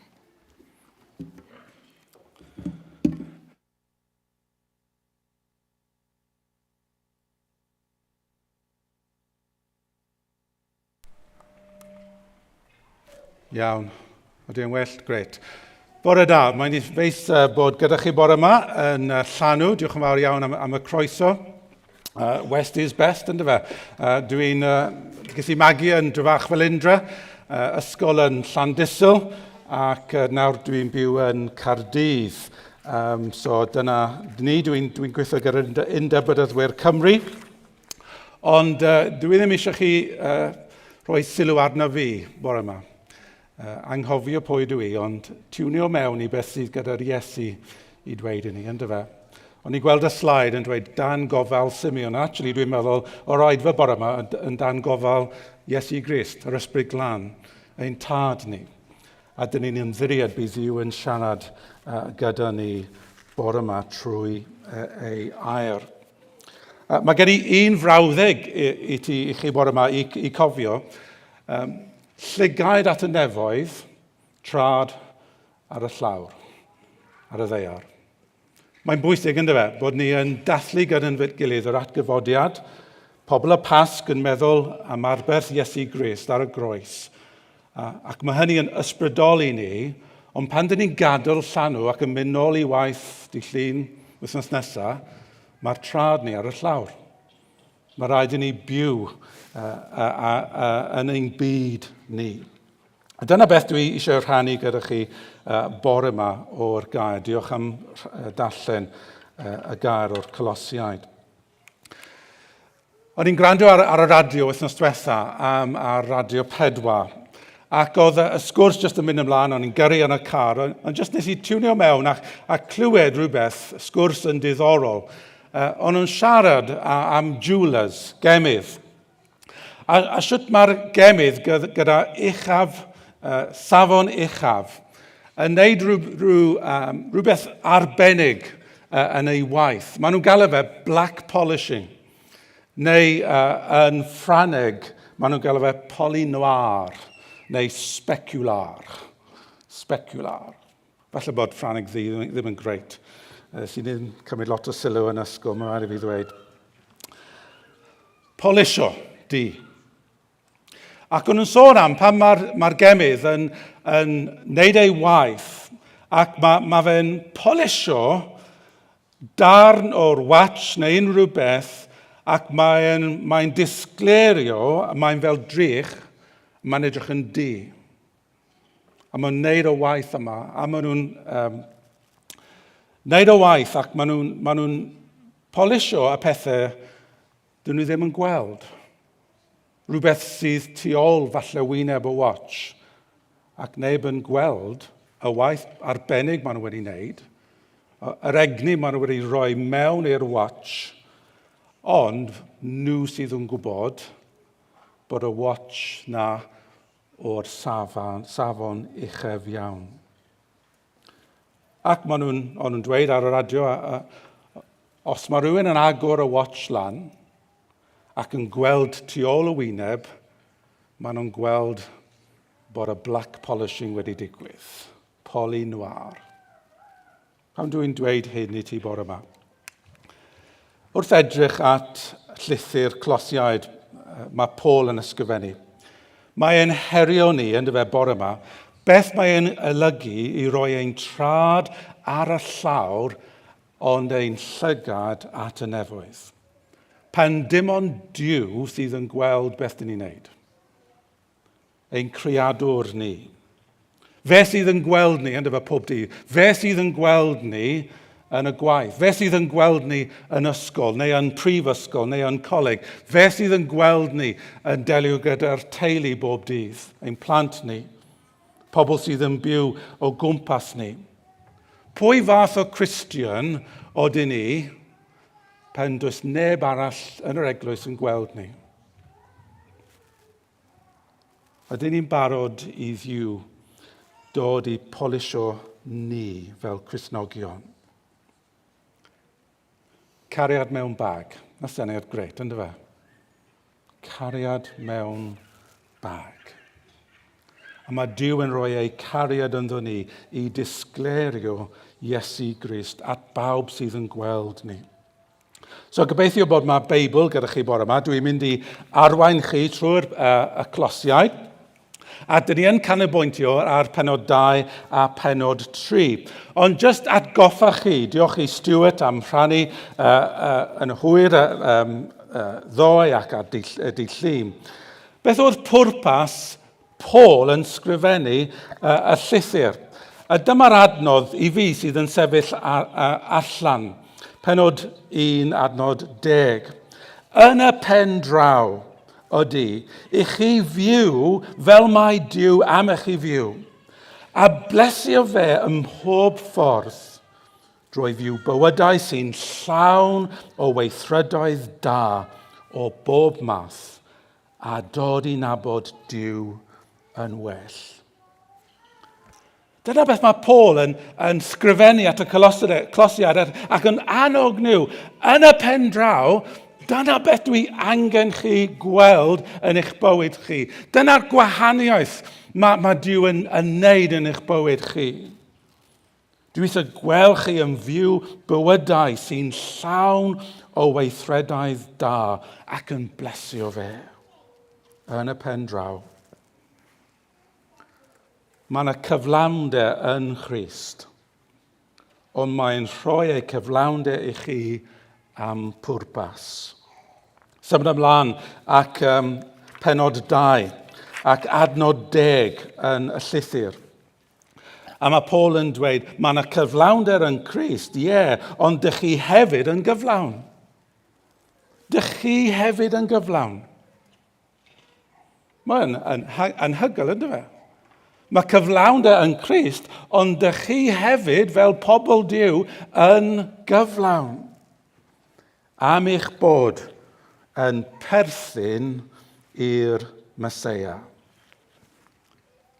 A: Iawn. Ydy yn well? Gret. Bore da. Mae'n neis bod gyda chi bore yma yn Llanw. Diolch yn fawr iawn am, am y croeso. West is best, ynddo fe? Dwi'n... Ges i magu yn Drefach Felindre, ysgol yn Llandysul, ac nawr dwi'n byw yn Cardydd. Um, so dyna ni, dwi'n dwi gweithio gyda'r Undeb Bydyddwyr Cymru. Ond uh, dwi ddim eisiau chi uh, rhoi sylw arno fi bore yma. Uh, anghofio pwy dwi i, ond tiwnio mewn i beth sydd gyda'r Iesu i dweud i ni, ynddo fe? O'n i gweld y slide yn dweud dan gofal Simeon. Actually, dwi'n meddwl, o'r oedfa bore yma, yn dan gofal Iesu Grist, yr Ysbryd Glân, ein tad ni. A dyn ni'n ymddiried bydd Dduw yn siarad uh, gyda ni bore yma trwy uh, ei air. Uh, mae gen i un frawddeg i, i, ti, i chi bore yma i, i cofio. Um, llygaid at y nefoedd, trad ar y llawr, ar y ddeiar. Mae'n bwysig, ynddo fe, bod ni yn dathlu gyda'n gilydd yr atgyfodiad, pobl y Pasg yn meddwl am arberth Iesu Grist ar y groes. Ac mae hynny yn ysbrydoli ni, ond pan dyn ni'n gadael llanw ac yn mynd nôl i waith di llun wythnos nesaf, mae'r trad ni ar y llawr. Mae rhaid i ni byw uh, uh, uh, yn ein byd ni. A dyna beth dwi eisiau rhannu gyda chi uh, bore yma o'r gair. Diolch am darllen uh, y gair o'r Colosiaid. O'n i'n gwrando ar, ar y radio wythnos diwetha um, ar Radio 4, ac oedd y sgwrs jyst yn mynd ymlaen, o'n i'n gyrru yn y car, ond jyst nes i tiwnio mewn a, a clywed rhywbeth, sgwrs yn diddorol. Uh, o'n nhw'n siarad am jewelers, gemydd. A, a sut mae'r gemydd gyda uchaf, uh, safon uchaf, yn neud rhyw, rhyw, um, rhywbeth arbennig uh, yn ei waith. Maen nhw'n galw fe black polishing, neu uh, yn Ffrangeg, maen nhw'n galw fe polynoir, neu specular. Specular. Falle bod Ffrangeg ddi ddim yn greit. Uh, sy'n ddim cymryd lot o sylw yn ysgol, mae'n rhaid i fi ddweud. Polisio.
N: du. Ac o'n nhw'n sôn am pan mae'r mae gemydd yn, yn neud ei waith ac mae, mae fe'n polisio darn o'r watch neu unrhyw beth ac mae'n mae disgleirio, mae'n fel drych, mae'n edrych yn du. A maen nhw'n neud y waith yma, a maen nhw'n um, neud y waith ac maen nhw'n ma nhw polisio y pethau dyn nhw ddim yn gweld. Rhywbeth sydd tu ôl falle wyneb y watch ac neb yn gweld y waith arbennig maen nhw wedi wneud, yr egni maen nhw wedi rhoi mewn i'r watch, ond nhw sydd yn gwybod bod y watch na o'r safon, safon uchaf iawn. Ac maen nhw'n, o'n nhw'n dweud ar y radio, a, a, os mae rhywun yn agor y watch lan ac yn gweld tu ôl y wyneb, maen nhw'n gweld bod y black polishing wedi digwydd. Poli noir. Pam dwi'n dweud hyn i ti bore yma? Wrth edrych at llythyr Closiaid, mae Paul yn ysgrifennu. Mae e'n herio ni, yn dyfe, bore yma, beth mae e'n olygu i roi ein trad ar y llawr ond ein llygad at y nefoedd. Pan dim ond Duw sydd yn gweld beth dyn ni'n neud. Ein creadwr ni. Fe sydd yn gweld ni, ynddo fe, pob dydd. Fe sydd yn gweld ni yn y gwaith. Fe sydd yn gweld ni yn ysgol, neu yn prifysgol, neu yn coleg. Fe sydd yn gweld ni yn delio gyda'r teulu bob dydd, ein plant ni, pobl sydd yn byw o gwmpas ni. Pwy fath o Christian odyn ni pen does neb arall yn yr eglwys yn gweld ni? Ydyn ni'n barod i Dduw dod i polisio ni fel Cristnogion? Cariad mewn bag. Na syniad grêt, ynddo fe? Cariad mewn bag. A mae Duw yn rhoi ei cariad ynddo ni i disgleirio Iesu Grist at bawb sydd yn gweld ni. So gobeithio bod mae Beibl gyda chi bore yma. Dwi'n mynd i arwain chi trwy'r uh, y closiau. A dyn ni yn canolbwyntio ar penod 2 a penod 3. Ond just atgoffa chi, diolch i Stuart am rhannu uh, uh, yn hwyr uh, um, uh, ddoe ac ar dydd, dydd Llun. Beth oedd pwrpas Paul yn sgrifennu y llythyr. A dyma'r adnodd i fi sydd yn sefyll allan. Penod 1, adnod 10. Yn y pen draw, ydy, i chi fyw fel mae Duw am i chi fyw, a blesio fe ym mhob ffordd, drwy fyw bywydau sy'n llawn o weithredoedd da o bob math, a dod i nabod Duw yn well. Dyna beth mae Paul yn, yn sgrifennu at y Colosiad ac yn annog nhw. Yn y pen draw, dyna beth dwi angen chi gweld yn eich bywyd chi. Dyna'r gwahaniaeth mae, mae Duw yn, yn neud yn eich bywyd chi. Dwi eisiau gweld chi yn fyw bywydau sy'n llawn o weithredoedd da ac yn blesio fe. Yn y pen draw. Mae yna cyflawnder yn Nghrist, ond mae'n rhoi ei cyflawnder i chi am pwrpas. Symud ymlaen ac um, penod 2 ac adnod 10 yn y llythyr. A mae Paul yn dweud, mae yna cyflawnder yn Crist, ie, yeah, ond dych chi hefyd yn gyflawn. Dych chi hefyd yn gyflawn. Mae'n anhygoel, ynddo fe? Mae cyflawnder yn Crist, ond dych chi hefyd, fel pobl Duw, yn gyflawn. Am eich bod yn perthyn i'r Meseia.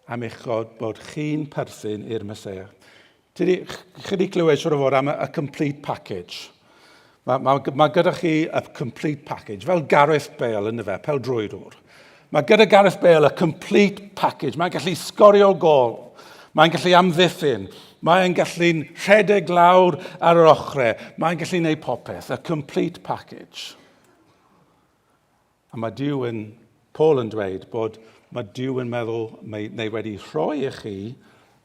N: Am eich bod chi'n perthyn i'r Meseia. Ti di, chi di clywed siwr o fod am y, y complete package. Mae, mae, mae gyda chi y complete package, fel Gareth Bale yn y fe, peldrwydwr. Mae gyda Gareth Bale y complete package. Mae'n gallu sgorio gol. Mae'n gallu amddiffyn. Mae'n gallu rhedeg lawr ar yr ochrau. Mae'n gallu gwneud popeth. Y complete package. A mae Duw yn, Paul yn dweud bod mae Duw yn meddwl mae, neu wedi rhoi i chi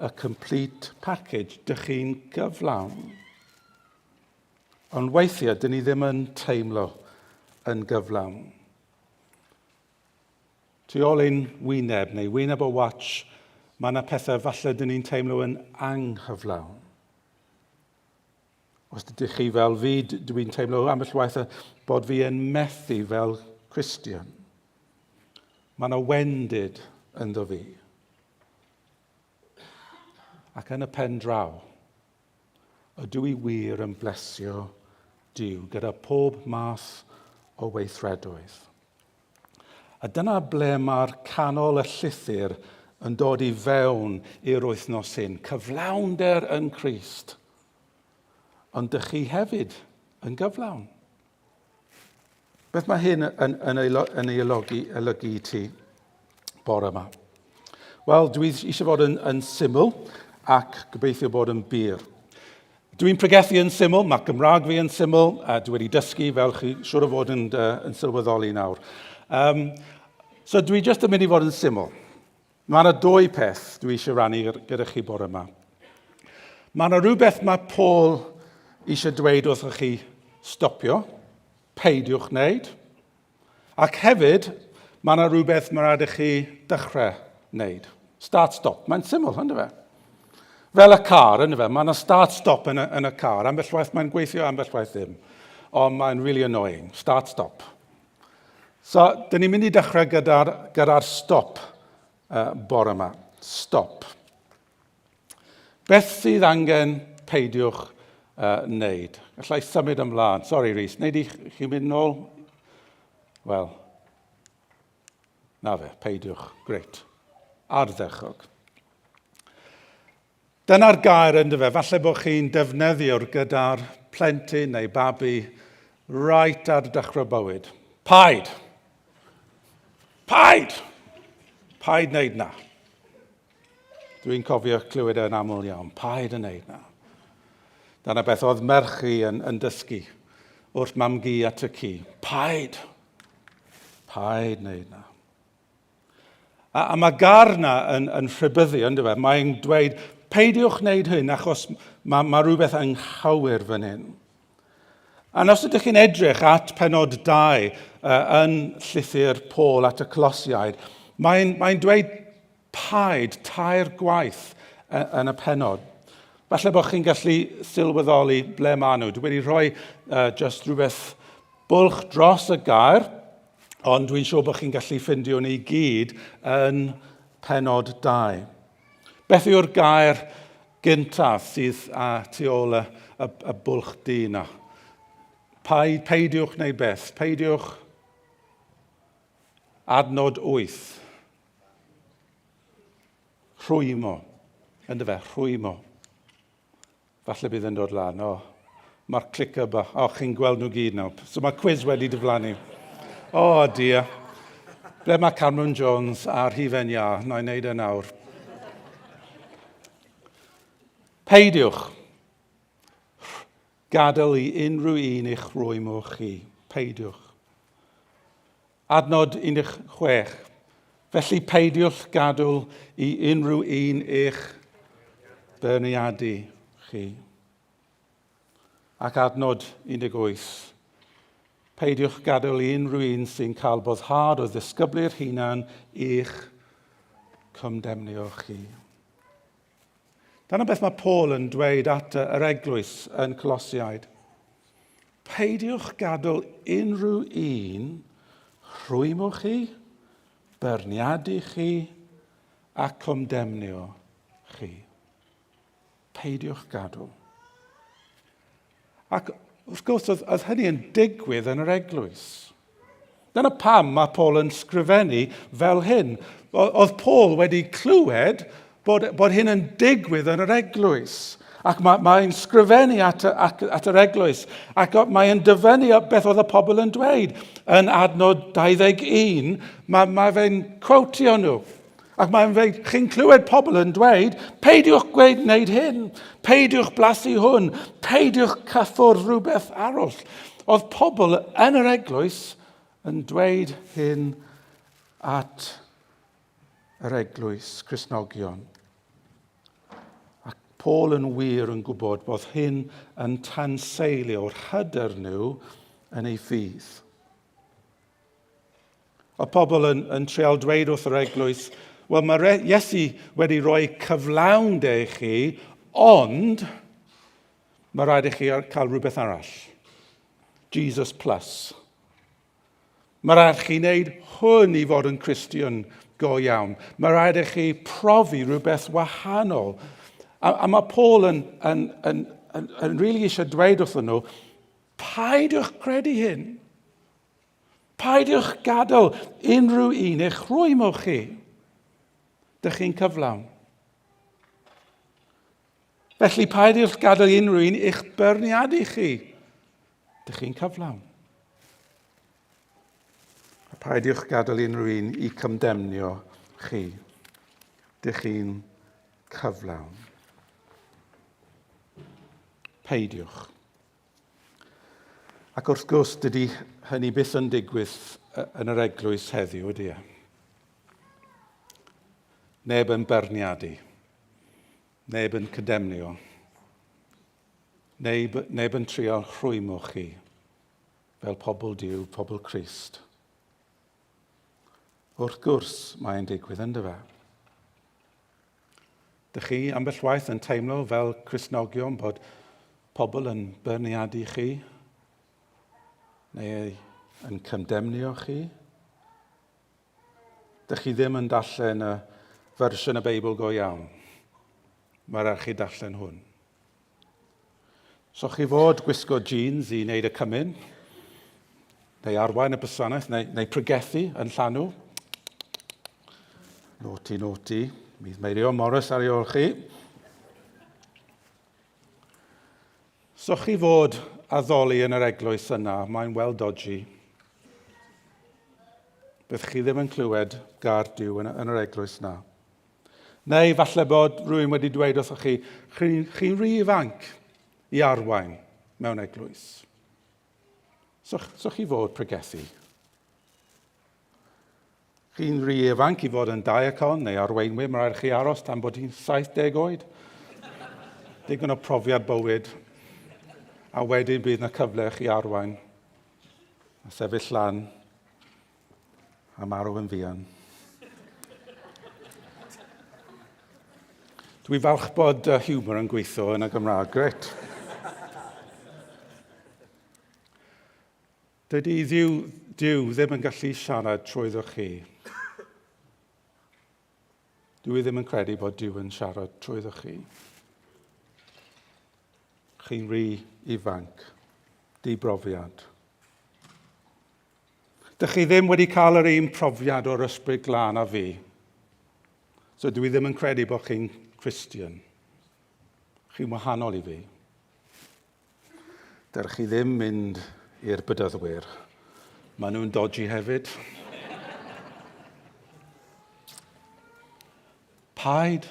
N: y complete package, dych chi'n gyflawn. Ond weithiau, dyn ni ddim yn teimlo yn gyflawn. Tu ôl ein wyneb, neu wyneb o watch, mae yna pethau falle dyn ni'n teimlo yn anghyflawn. Os ydych chi fel fi, dwi'n teimlo ambell waith bod fi yn methu fel Cristion. Mae yna wendid ynddo fi. Ac yn y pen draw, ydw i wir yn blesio Duw gyda pob math o weithredoedd. A dyna ble mae'r canol y llythyr yn dod i fewn i'r wythnos hyn. Cyflawnder yn Crist. Ond dych chi hefyd yn gyflawn. Beth mae hyn yn, yn, yn, yn ei olygu, olygu i ti bore yma? Wel, dwi eisiau fod yn, yn syml ac gobeithio bod yn byr. Dwi'n pregethu yn syml, mae Gymraeg fi yn syml, a dwi wedi dysgu fel chi siwr o fod yn, uh, yn sylweddoli nawr. Um, so dwi jyst yn mynd i fod yn syml. Mae yna dwy peth dwi eisiau rannu gyda chi bore yma. Mae yna rhywbeth mae Paul eisiau dweud wrthych chi stopio, peidiwch wneud. Ac hefyd, mae yna rhywbeth mae rhaid i chi dechrau wneud. Start, stop. Mae'n syml, ynddo fe? Fel y car, ynddo fe? Mae yna start, stop yn y, yn y car. Ambell waith mae'n gweithio, ambell waith ddim. Ond mae'n really annoying. Start, stop. So, dyn ni'n mynd i dechrau gyda'r gyda stop uh, bore yma. Stop. Beth sydd angen peidiwch uh, wneud? Allai symud ymlaen. Sorry, Rhys. Wneud i chi mynd nôl? Wel, na fe, peidiwch. Great. Ardderchog. Dyna'r gair ynddo fe. Falle bod chi'n defnyddio'r gyda'r plentyn neu babi right ar dechrau bywyd. Paid! Paid! Paid wneud na. Dwi'n cofio clywed e'n aml iawn. Paid yn neud na. Dyna beth oedd merch i yn, yn dysgu wrth mam-gu at y ci. Paid. Paid wneud na. A, a mae gar na yn, yn rhybyddu, ynddo fe? Mae'n dweud, peidiwch wneud hyn achos mae, mae rhywbeth anghywir fan hyn. A os ydych chi'n edrych at penod 2 uh, yn llythyr Paul at y Colosiaid, mae'n mae dweud paid tair gwaith yn y penod. Falle bod chi'n gallu sylweddoli ble maen nhw. Dwi wedi rhoi uh, just rhywbeth bwlch dros y gair, ond dwi'n siŵr bod chi'n gallu ffindio ni gyd yn penod 2. Beth yw'r gair gyntaf sydd a tu ôl y, y, y bwlch du yna? Paid, peidiwch neu beth? Peidiwch adnod 8. Rhwymo. Ynddo fe, rhwymo. Falle bydd yn dod lan. O, mae'r clicker bach. O, chi'n gweld nhw gyd nawr. So mae quiz wedi diflannu. O, oh, dear. Ble mae Cameron Jones a'r hufen iâ? Na i wneud e nawr. Peidiwch. Gadael i unrhyw un eich rwymo chi. Peidiwch. Adnod 16. Felly peidiwch gadael i unrhyw un eich beirniadu chi. Ac adnod 18. Peidiwch gadael i unrhyw un sy'n cael boddhad o ddisgyblu'r hunan i'ch condemnio chi. Dyna beth mae Paul yn dweud at yr eglwys yn Colosiaid. Peidiwch gadael unrhyw un rhwymo chi, beirniadu chi a condemnio chi. Peidiwch gadael. Ac wrth gwrs, oedd, oedd hynny yn digwydd yn yr eglwys. Dyna pam mae Paul yn sgrifennu fel hyn. Oedd Paul wedi clywed bod, bod hyn yn digwydd yn yr eglwys. Ac mae'n mae sgrifennu at, at, at yr eglwys. Ac mae'n dyfennu beth oedd y pobl yn dweud. Yn adnod 21, mae, mae fe'n quotio nhw. Ac mae'n dweud, chi'n clywed pobl yn dweud, peidiwch gweud wneud hyn, peidiwch blasu hwn, peidiwch cyffwrdd rhywbeth arall. Oedd pobl yn yr eglwys yn dweud hyn at yr eglwys Cristnogion. Ac Paul yn wir yn gwybod bod hyn yn tanseilio'r hyder nhw yn ei ffydd. O pobl yn, yn treol dweud wrth yr eglwys, wel mae Iesu wedi rhoi cyflawnder i chi, ond mae rhaid i chi cael rhywbeth arall. Jesus plus. Mae rhaid chi wneud hwn i fod yn Cristion go iawn. Mae rhaid i chi profi rhywbeth wahanol. A, a mae Paul yn, yn, yn, yn, yn really eisiau dweud wrthyn nhw, paidiwch credu hyn. Paidiwch gadael unrhyw un eich rhwymo chi. Dych chi'n cyflawn. Felly paidiwch gadael unrhyw un eich byrniadu chi. Dych chi'n cyflawn. A paidiwch gadael unrhyw un i cymdemnio chi. Dych chi'n cyflawn. Peidiwch. Ac wrth gwrs, dydy hynny byth yn digwydd yn yr eglwys heddiw, ydy e? Neb yn berniadu. Neb yn cydemnio. Neb, neb yn trio rhwymo chi fel pobl Duw, pobl Crist. Wrth gwrs, mae'n digwydd ynddo fe. Dych chi ambell waith yn teimlo fel Cristnogion bod pobl yn byrniadu chi neu yn condemnio chi? Dych chi ddim yn darllen y fersiwn y Beibl go iawn. Mae rhaid chi darllen hwn. So chi fod gwisgo jeans i wneud y cymun, neu arwain y gwasanaeth, neu, neu pregethu yn llanw. Naughty, naughty. Bydd Meirio Morris ar ei ôl chi. So chi fod addoli yn yr eglwys yna, mae'n well dodgy. Bydd chi ddim yn clywed gair Duw yn, yn yr eglwys na. Neu falle bod rhywun wedi dweud wrthoch chi, chi'n chi rhy ifanc i arwain mewn eglwys. So, so chi fod pregethu. Chi'n rhy ifanc i fod yn diacon neu arweinwyr, mae rhaid chi aros tan bod hi'n 70 oed. Digon o profiad bywyd. A wedyn bydd yna cyfle chi arwain a sefyll lan A marw yn fuan. Dwi falch bod uh, humour yn gweithio yn y Gymraeg. Gret. Dydy Dduw, Duw ddim yn gallu siarad trwyddo chi. Dwi ddim yn credu bod Duw yn siarad trwyddo chi. Chi'n rhy ifanc, di-brofiad. Dych chi ddim wedi cael yr un profiad o'r ysbryd glân a fi. So dwi ddim yn credu bod chi'n Christian. Chi'n wahanol i fi. Dych chi ddim mynd i'r bydyddwyr. Maen nhw'n dodgy hefyd. Paid.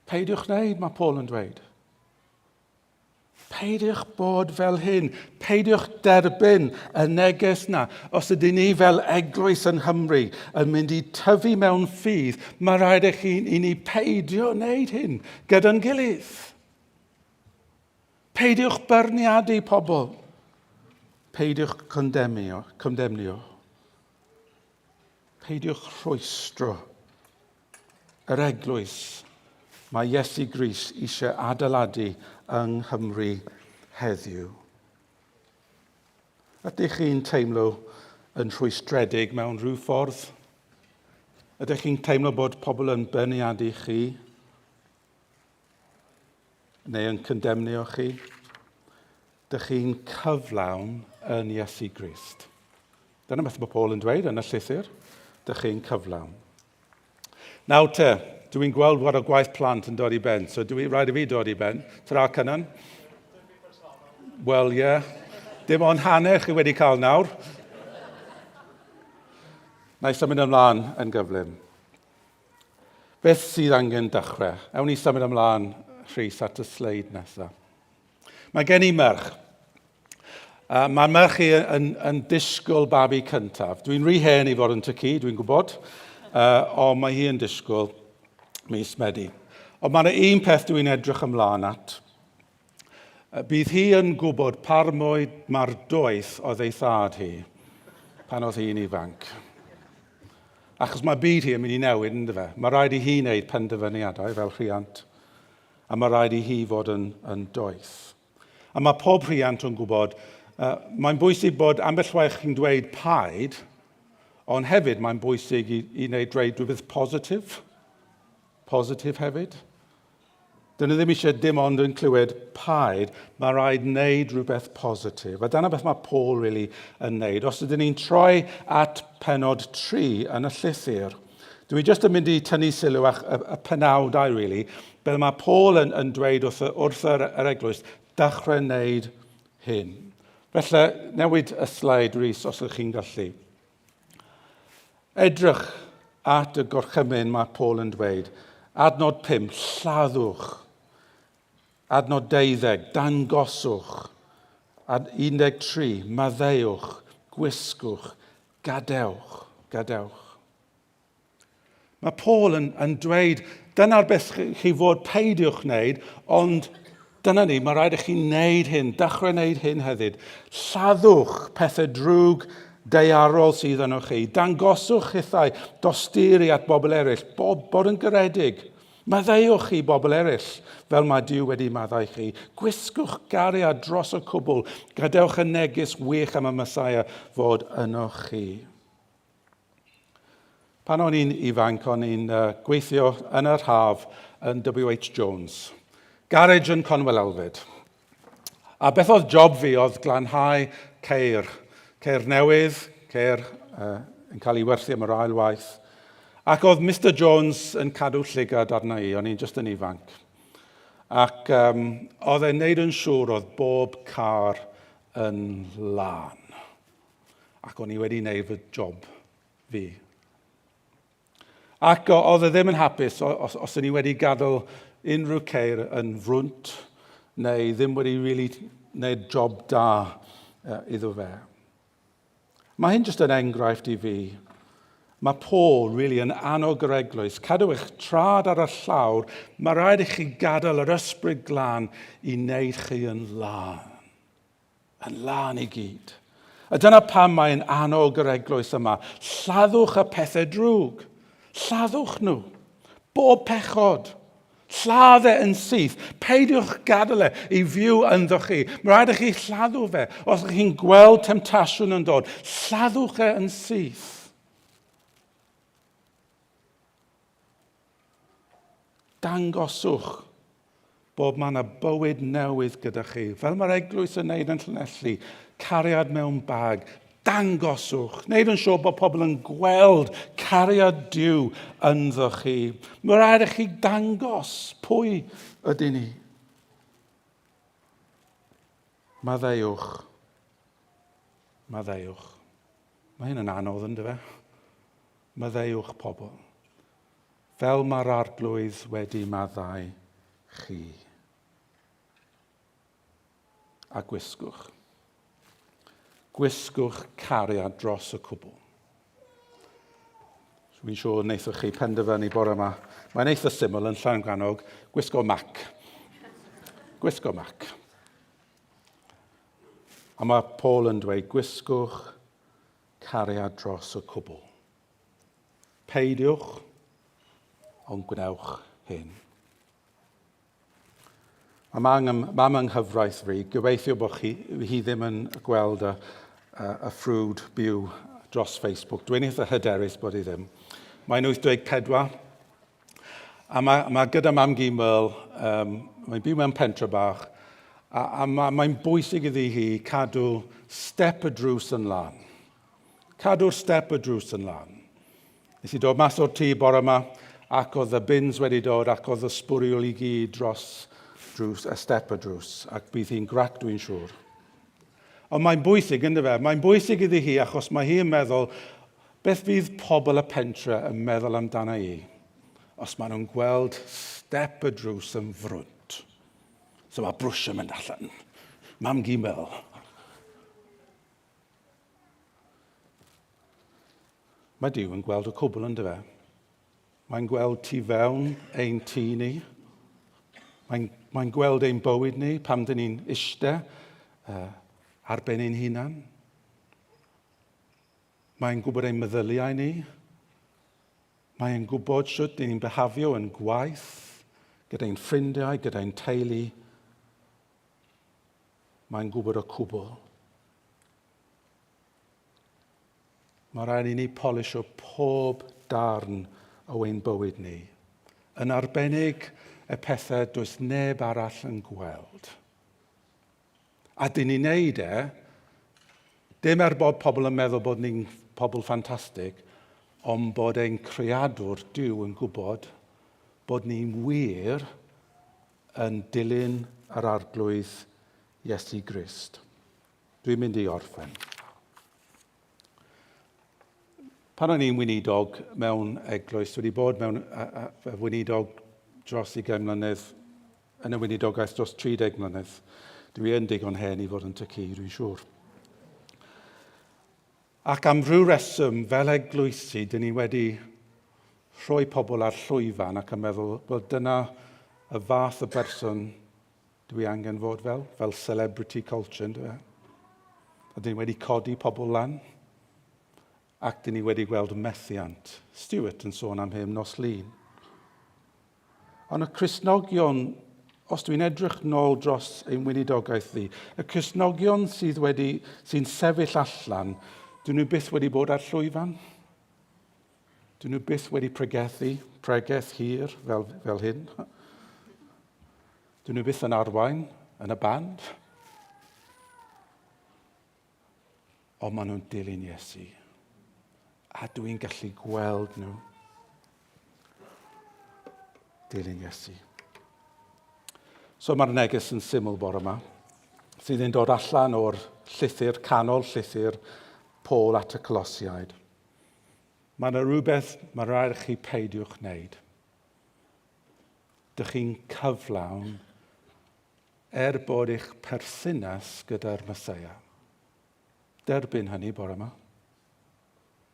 N: Peidiwch wneud, mae Paul yn dweud. Peidiwch bod fel hyn. Peidiwch derbyn y neges na. Os ydyn ni fel eglwys yng Nghymru yn mynd i tyfu mewn ffydd, mae rhaid i chi i ni peidio wneud hyn gyda'n gilydd. Peidiwch byrniadu pobl. Peidiwch condemnio. condemnio. Peidiwch rhwystro yr eglwys mae Iesu Grist eisiau adeiladu yng Nghymru heddiw. Ydych chi'n teimlo yn rhwystredig mewn rhyw ffordd? Ydych chi'n teimlo bod pobl yn beirniadu chi? Neu yn condemnio chi? Dych chi'n cyflawn yn Iesu Grist. Dyna beth mae Paul yn dweud yn y llythyr. Dych chi'n cyflawn. Nawr te, dwi'n gweld bod y gwaith plant yn dod i ben, so dwi rhaid i fi dod i ben. Tra Cynan. Wel, ie. Yeah. Dim ond hanner chi wedi cael nawr. Na i symud ymlaen yn gyflym. Beth sydd angen dechrau? Ewn ni symud ymlaen, Rhys, at y sleid nesaf. Mae gen i merch. Mae merch i yn, yn disgwyl babi cyntaf. Dwi'n rhy hen i fod yn tycu, dwi'n gwybod, ond mae hi yn disgwyl mis Medi. Ond mae yna un peth dwi'n edrych ymlaen at. Bydd hi yn gwybod par mwy mae'r doeth oedd ei thad hi pan oedd hi'n ifanc. Achos mae byd hi yn mynd i newid, ynddo fe? Mae rhaid i hi wneud penderfyniadau fel rhiant, a mae rhaid i hi fod yn, yn doeth. A mae pob rhiant yn gwybod, uh, mae'n bwysig bod ambell waith chi'n dweud paid, ond hefyd mae'n bwysig i, i wneud dweud rhywbeth positif. Positif hefyd. Dyn nhw ddim eisiau dim ond yn clywed paid, mae rhaid wneud rhywbeth positif. A dyna beth mae Paul really yn wneud. Os ydyn ni'n troi at penod 3 yn y llythyr, dwi jyst yn mynd i tynnu sylw ach y, y penawdau, really, Fel mae Paul yn, yn dweud wrth, wrth yr, yr eglwys, dechrau wneud hyn. Felly, newid y sleid, Rhys, os ydych chi'n gallu. Edrych at y gorchymyn mae Paul yn dweud. Adnod 5, lladdwch. Adnod 12, dangoswch. Ad 13, maddeuwch, gwisgwch, gadewch, gadewch. Mae Paul yn, yn dweud, dyna'r beth chi fod peidiwch wneud, ond dyna ni, mae rhaid i chi wneud hyn, dechrau wneud hyn hefyd. Lladdwch pethau drwg daearol sydd yno chi. Dangoswch hithau dosturi at bobl eraill, bob, bod yn garedig. Maddeuwch i bobl eraill, fel mae Duw wedi maddau chi. Gwisgwch gariad dros y cwbl. Gadewch y neges wych am y Messiah fod yno chi. Pan o'n i'n ifanc, o'n i'n uh, gweithio yn yr haf yn WH Jones, garage yn Conwell Elfed. A beth oedd job fi oedd glanhau ceir, ceir newydd, ceir uh, yn cael ei werthu am yr ail waith. Ac oedd Mr Jones yn cadw llygad arna i, o'n i'n just yn ifanc. Ac um, oedd e'n neud yn siŵr oedd bob car yn lân. Ac o'n i wedi wneud fy job fi. Ac oedd e ddim yn hapus os, os o'n i wedi gadael unrhyw ceir yn frwnt neu ddim wedi really wneud job da uh, iddo fe. Mae hyn jyst yn enghraifft i fi. Mae Paul really yn annog yr eglwys. Cadw eich trad ar y llawr. Mae rhaid i chi gadael yr ysbryd glân i wneud chi yn lân. Yn lân i gyd. A dyna pam mae'n annog yr eglwys yma. Lladdwch y pethau drwg. Lladdwch nhw. Bob pechod. Lladd e yn syth. Peidiwch gadael e i fyw ynddo chi. Mae rhaid i chi lladdu fe. Os ydych chi'n gweld temtasiwn yn dod, lladdwch e yn syth. Dangoswch bod mae yna bywyd newydd gyda chi. Fel mae'r eglwys yn neud yn Llanelli, cariad mewn bag. Dangoswch. Neud yn siŵr bod pobl yn gweld cariad Duw ynddo chi. Mae rhaid i chi dangos pwy ydyn ni. Maddeuwch. Maddeuwch. Mae hyn yn anodd, ynddo fe? Maddeuwch pobl. Fel mae'r Arglwydd wedi maddau chi. A gwisgwch. Gwisgwch cariad dros y cwbl. Dwi'n siŵr wnaethoch chi penderfynu bore yma. Mae'n eitha syml yn Llangrannog. Gwisgo mac. Gwisgo mac. A mae Paul yn dweud, gwisgwch cariad dros y cwbl. Peidiwch, ond gwnewch hyn. Mae mam, mam yng nghyfraith fi, gobeithio bod chi, hi ddim yn gweld y, y, y ffrwd byw dros Facebook. Dwi'n eitha hyderus bod hi ddim. Mae'n 84, a mae, mae gyda mam gi Merle, um, mae'n byw mewn pentre bach, a, a mae, mae'n bwysig iddi hi cadw step y drws yn lan. Cadw'r step y drws yn lan. Nes i dod mas o'r tŷ bore yma ac oedd y bins wedi dod ac oedd y sbwriel i gyd dros drws, y step y drws ac bydd hi'n grac dwi'n siŵr. Ond mae'n bwysig, ynddo fe? Mae'n bwysig iddi hi achos mae hi yn meddwl beth fydd pobl y pentre yn meddwl amdana i os maen nhw'n gweld step y drws yn frwnt. So mae brwsh yn mynd allan. Mam gi Mel. Mae Duw yn gweld y cwbl yn dyfe. Mae'n gweld tu fewn ein tŷ ni. Mae'n mae gweld ein bywyd ni pam dyn ni'n iste ar ben ein hunan. Mae'n gwybod ein meddyliau ni. Mae'n gwybod sut dyn ni'n byhafio yn gwaith, gyda'n ffrindiau, gyda'n teulu. Mae'n gwybod y cwbl. Mae rhaid i ni polisio pob darn o ein bywyd ni, yn arbennig y pethau does neb arall yn gweld. A dyn ni'n neud e, dim er bod pobl yn meddwl bod ni'n pobl ffantastig, ond bod ein creadwr Duw yn gwybod bod ni'n wir yn dilyn yr Arglwydd Iesu Grist. Dwi'n mynd i orffen. Pan o'n i'n weinidog mewn eglwys, wedi bod mewn weinidog dros 20 mlynedd, yn y weinidogaeth dros 30 mlynedd. Dwi yn digon hen i fod yn tycu, dwi'n siŵr. Ac am rhyw reswm, fel eglwysi, dyn ni wedi rhoi pobl ar llwyfan ac yn meddwl, wel dyna y fath o berson Dwi angen fod fel, fel celebrity culture, ynddo fe? A dyn ni wedi codi pobl lan, ac dyn ni wedi gweld methiant. Stuart yn sôn am hyn nos Lun. Ond y Cristnogion, os dwi'n edrych nôl dros ein weinidogaeth ddi, y Cristnogion sydd wedi, sy'n sefyll allan, dyn nhw byth wedi bod ar llwyfan. Dyn nhw byth wedi pregethu, pregeth hir fel, fel hyn. Dyn nhw byth yn arwain yn y band. Ond maen nhw'n dilyn Iesu. A dwi'n gallu gweld nhw dilyn Iesu. So mae'r neges yn syml bore yma, sydd yn dod allan o'r llythyr, canol llythyr Paul at y Colosiaid. Mae yna rhywbeth mae rhaid i chi peidiwch wneud. Dych chi'n cyflawn er bod eich perthynas gyda'r Meseia. Derbyn hynny bore yma.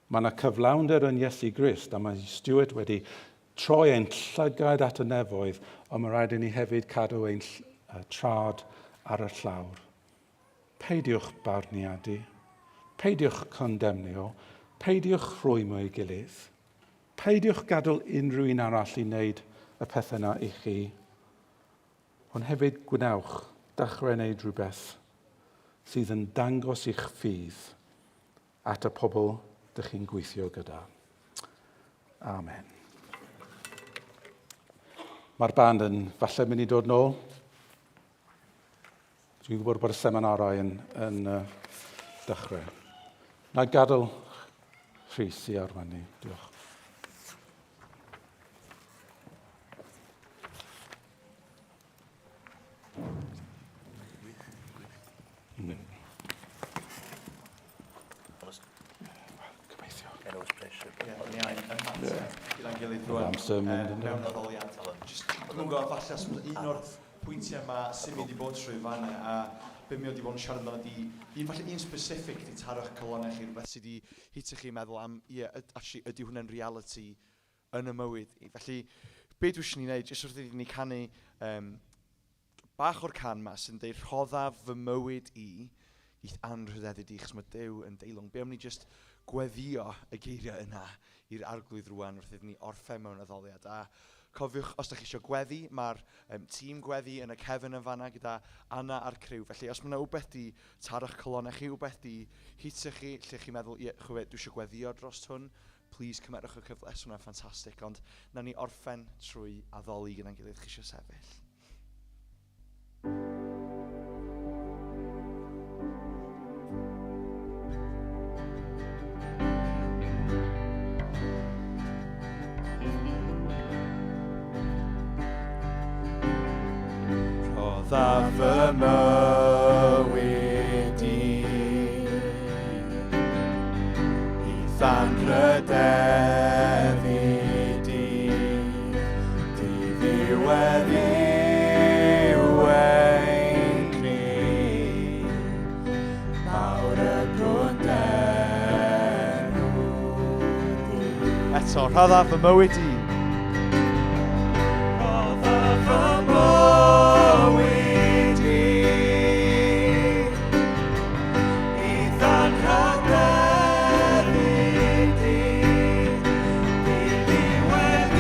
N: Mae yna cyflawnder yn Iesu Grist a mae Stuart wedi troi ein llygaid at y nefoedd, ond mae rhaid i ni hefyd cadw ein trad ar y llawr. Peidiwch barniadu. Peidiwch condemnio. Peidiwch rhwymo ei gilydd. Peidiwch gadael unrhyw un arall i wneud y pethau yna i chi. Ond hefyd gwnewch dechrau wneud rhywbeth sydd yn dangos i'ch ffydd at y pobl dych chi'n gweithio gyda. Amen. Mae'r band yn falle mynd i dod nôl. Dwi'n gwybod bod y seminarau yn, yn uh, dechrau. Na gadael Rhys i arwain ni. Diolch.
I: Amser mynd yn addoliad. Just, dwi'n gwybod, falle os un o'r pwyntiau ma sy'n mynd i bod trwy fanna a be mi wedi bod yn siarad amdano di, un falle un specific di taro'ch calonnau chi, rhywbeth sydd wedi hitio chi meddwl am, ie, yeah, actually, ydy hwnna'n reality yn y mywyd i. Felly, be dwi eisiau ni wneud, jyst wrth i ni canu um, bach o'r can ma sy'n deud rhoddaf fy mywyd i i'th anrhydeddu di, chos mae Duw yn deilwng. Be am ni jyst gweddio y geiriau yna i'r Arglwydd rwan wrth iddyn ni orffen mewn addoliad. A cofiwch, os da chi eisiau gweddi, mae'r um, tîm gweddi yn y cefn yn fanna gyda Anna a'r criw. Felly, os mae yna wbeth di taro'ch colonnau chi, wbeth di hitio chi, lle chi'n meddwl, ie, chwe, dwi eisiau gweddio dros hwn, please cymerwch y cyfle, so hwnna'n ffantastig. Ond nawn ni orffen trwy addoli gyda'n gilydd, chi eisiau sefyll. Rhoddaf fy mywyd i i'th anrhydeddu di. Diddiwedd yw ein cri, mawr y gwn d'enw. Eto, rhoddaf fy mywyd i. Rhoddaf fy mywyd i. I ddanrhydeddu di. I ddiwedd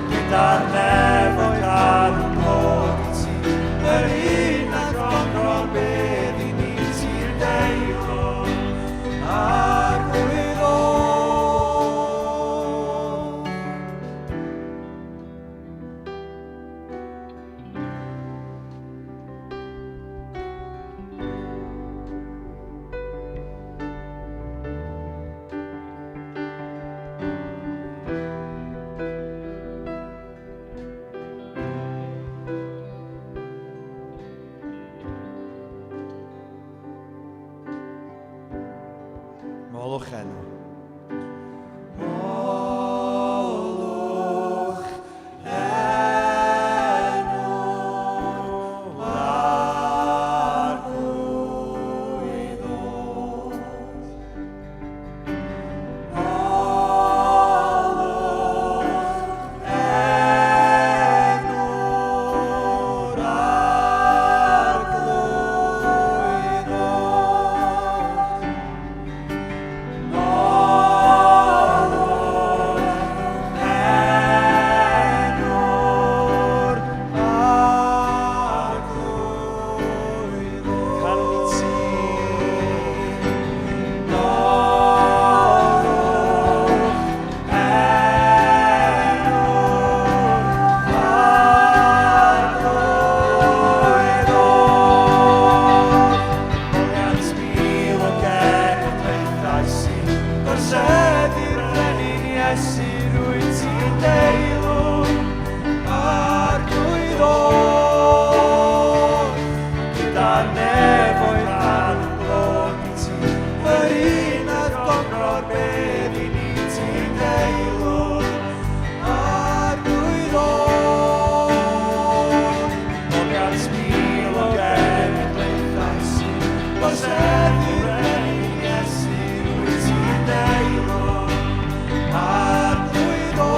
I: Gyda'r nefoedd a'r glod i ti, yr un a gogro'r bedd i ni ti'n deilwng, arglwydd o. Molwch enw. Molwch enw Arglwydd oll. Molwch enw'r Arglwydd oll. Molwch enw'r Arglwydd oll. Canwn i ti. Molwch enw'r Arglwydd oll. Moliant mil o genedlaethau sy'n gorseddu'r brenin Iesu, rwyt ti'n deilwng, Arglwydd oll. Gyda'r nefoedd a'n glod i ti, yr un a gogro'r bedd i ni ti'n deilwng, Arglwydd oll. Moliant mil o genedlaethau sy'n gorseddu'r brenin Iesu, rwyt ti'n deilwng, Arglwydd oll.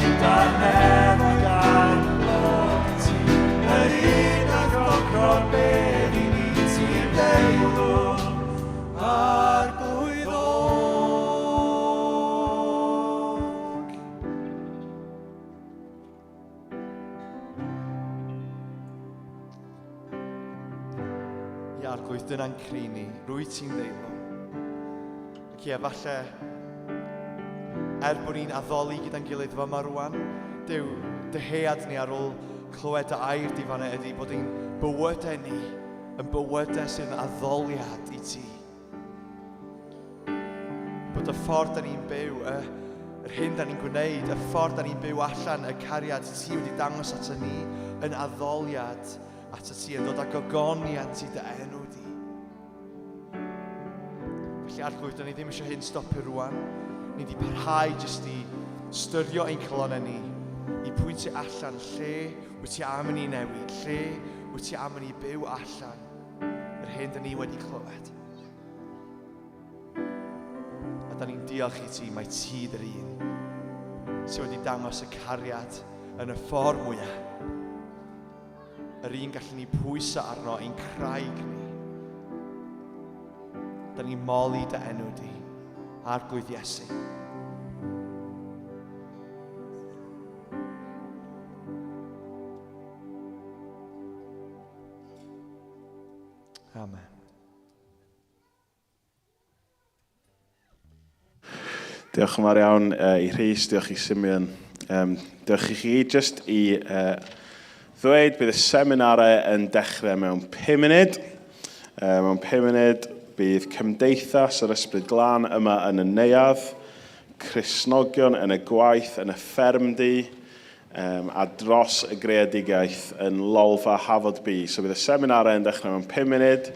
I: Gyda'r nefoedd a'n glod i ti, yr un a gogro'r bedd i ni ti'n deilwng, Arglwydd oll. Ie, Arglwydd, dyna'n cri ni. Rwy ti'n ddeilwng. Ac ie, falle, er bod ni'n addoli gyda'n gilydd fyma rwan, Duw, dyhead ni ar ôl clywed dy air di fanna ydy bod ein bywydau ni yn bywydau sydd yn addoliad i ti. Bod y ffordd da ni'n byw, y, yr hyn da ni'n gwneud, y ffordd da ni'n byw allan, y cariad ti wedi dangos ato ni yn addoliad ato ti, yn dod â gogoniant i dy enw di. Felly Arglwydd, da ni ddim eisiau hyn stopio rwan. Ni wedi parhau jyst i styrio ein calonnau ni, i pwyntio allan lle wyt ti am i ni newid, lle wyt ti am i ni byw allan yr hyn da ni wedi clywed. A da ni'n diolch i ti, mae ti dy'r un sydd wedi dangos y cariad yn y ffordd mwyaf. Yr un gallwn ni pwyso arno ein craig ni. Da ni'n moli dy enw di, Arglwydd Iesu. Amen.
A: Diolch yn fawr iawn uh, i Rhys, diolch i Simeon. Um, diolch i chi just i uh, ddweud bydd y seminarau yn dechrau mewn 5 munud. Uh, mewn 5 munud bydd Cymdeithas yr Ysbryd Glân yma yn y neuadd, Cristnogion yn y gwaith yn y ffermdy. um, a dros y greadigaeth yn Lolfa Hafod B. So bydd y seminarau yn dechrau mewn 5 munud.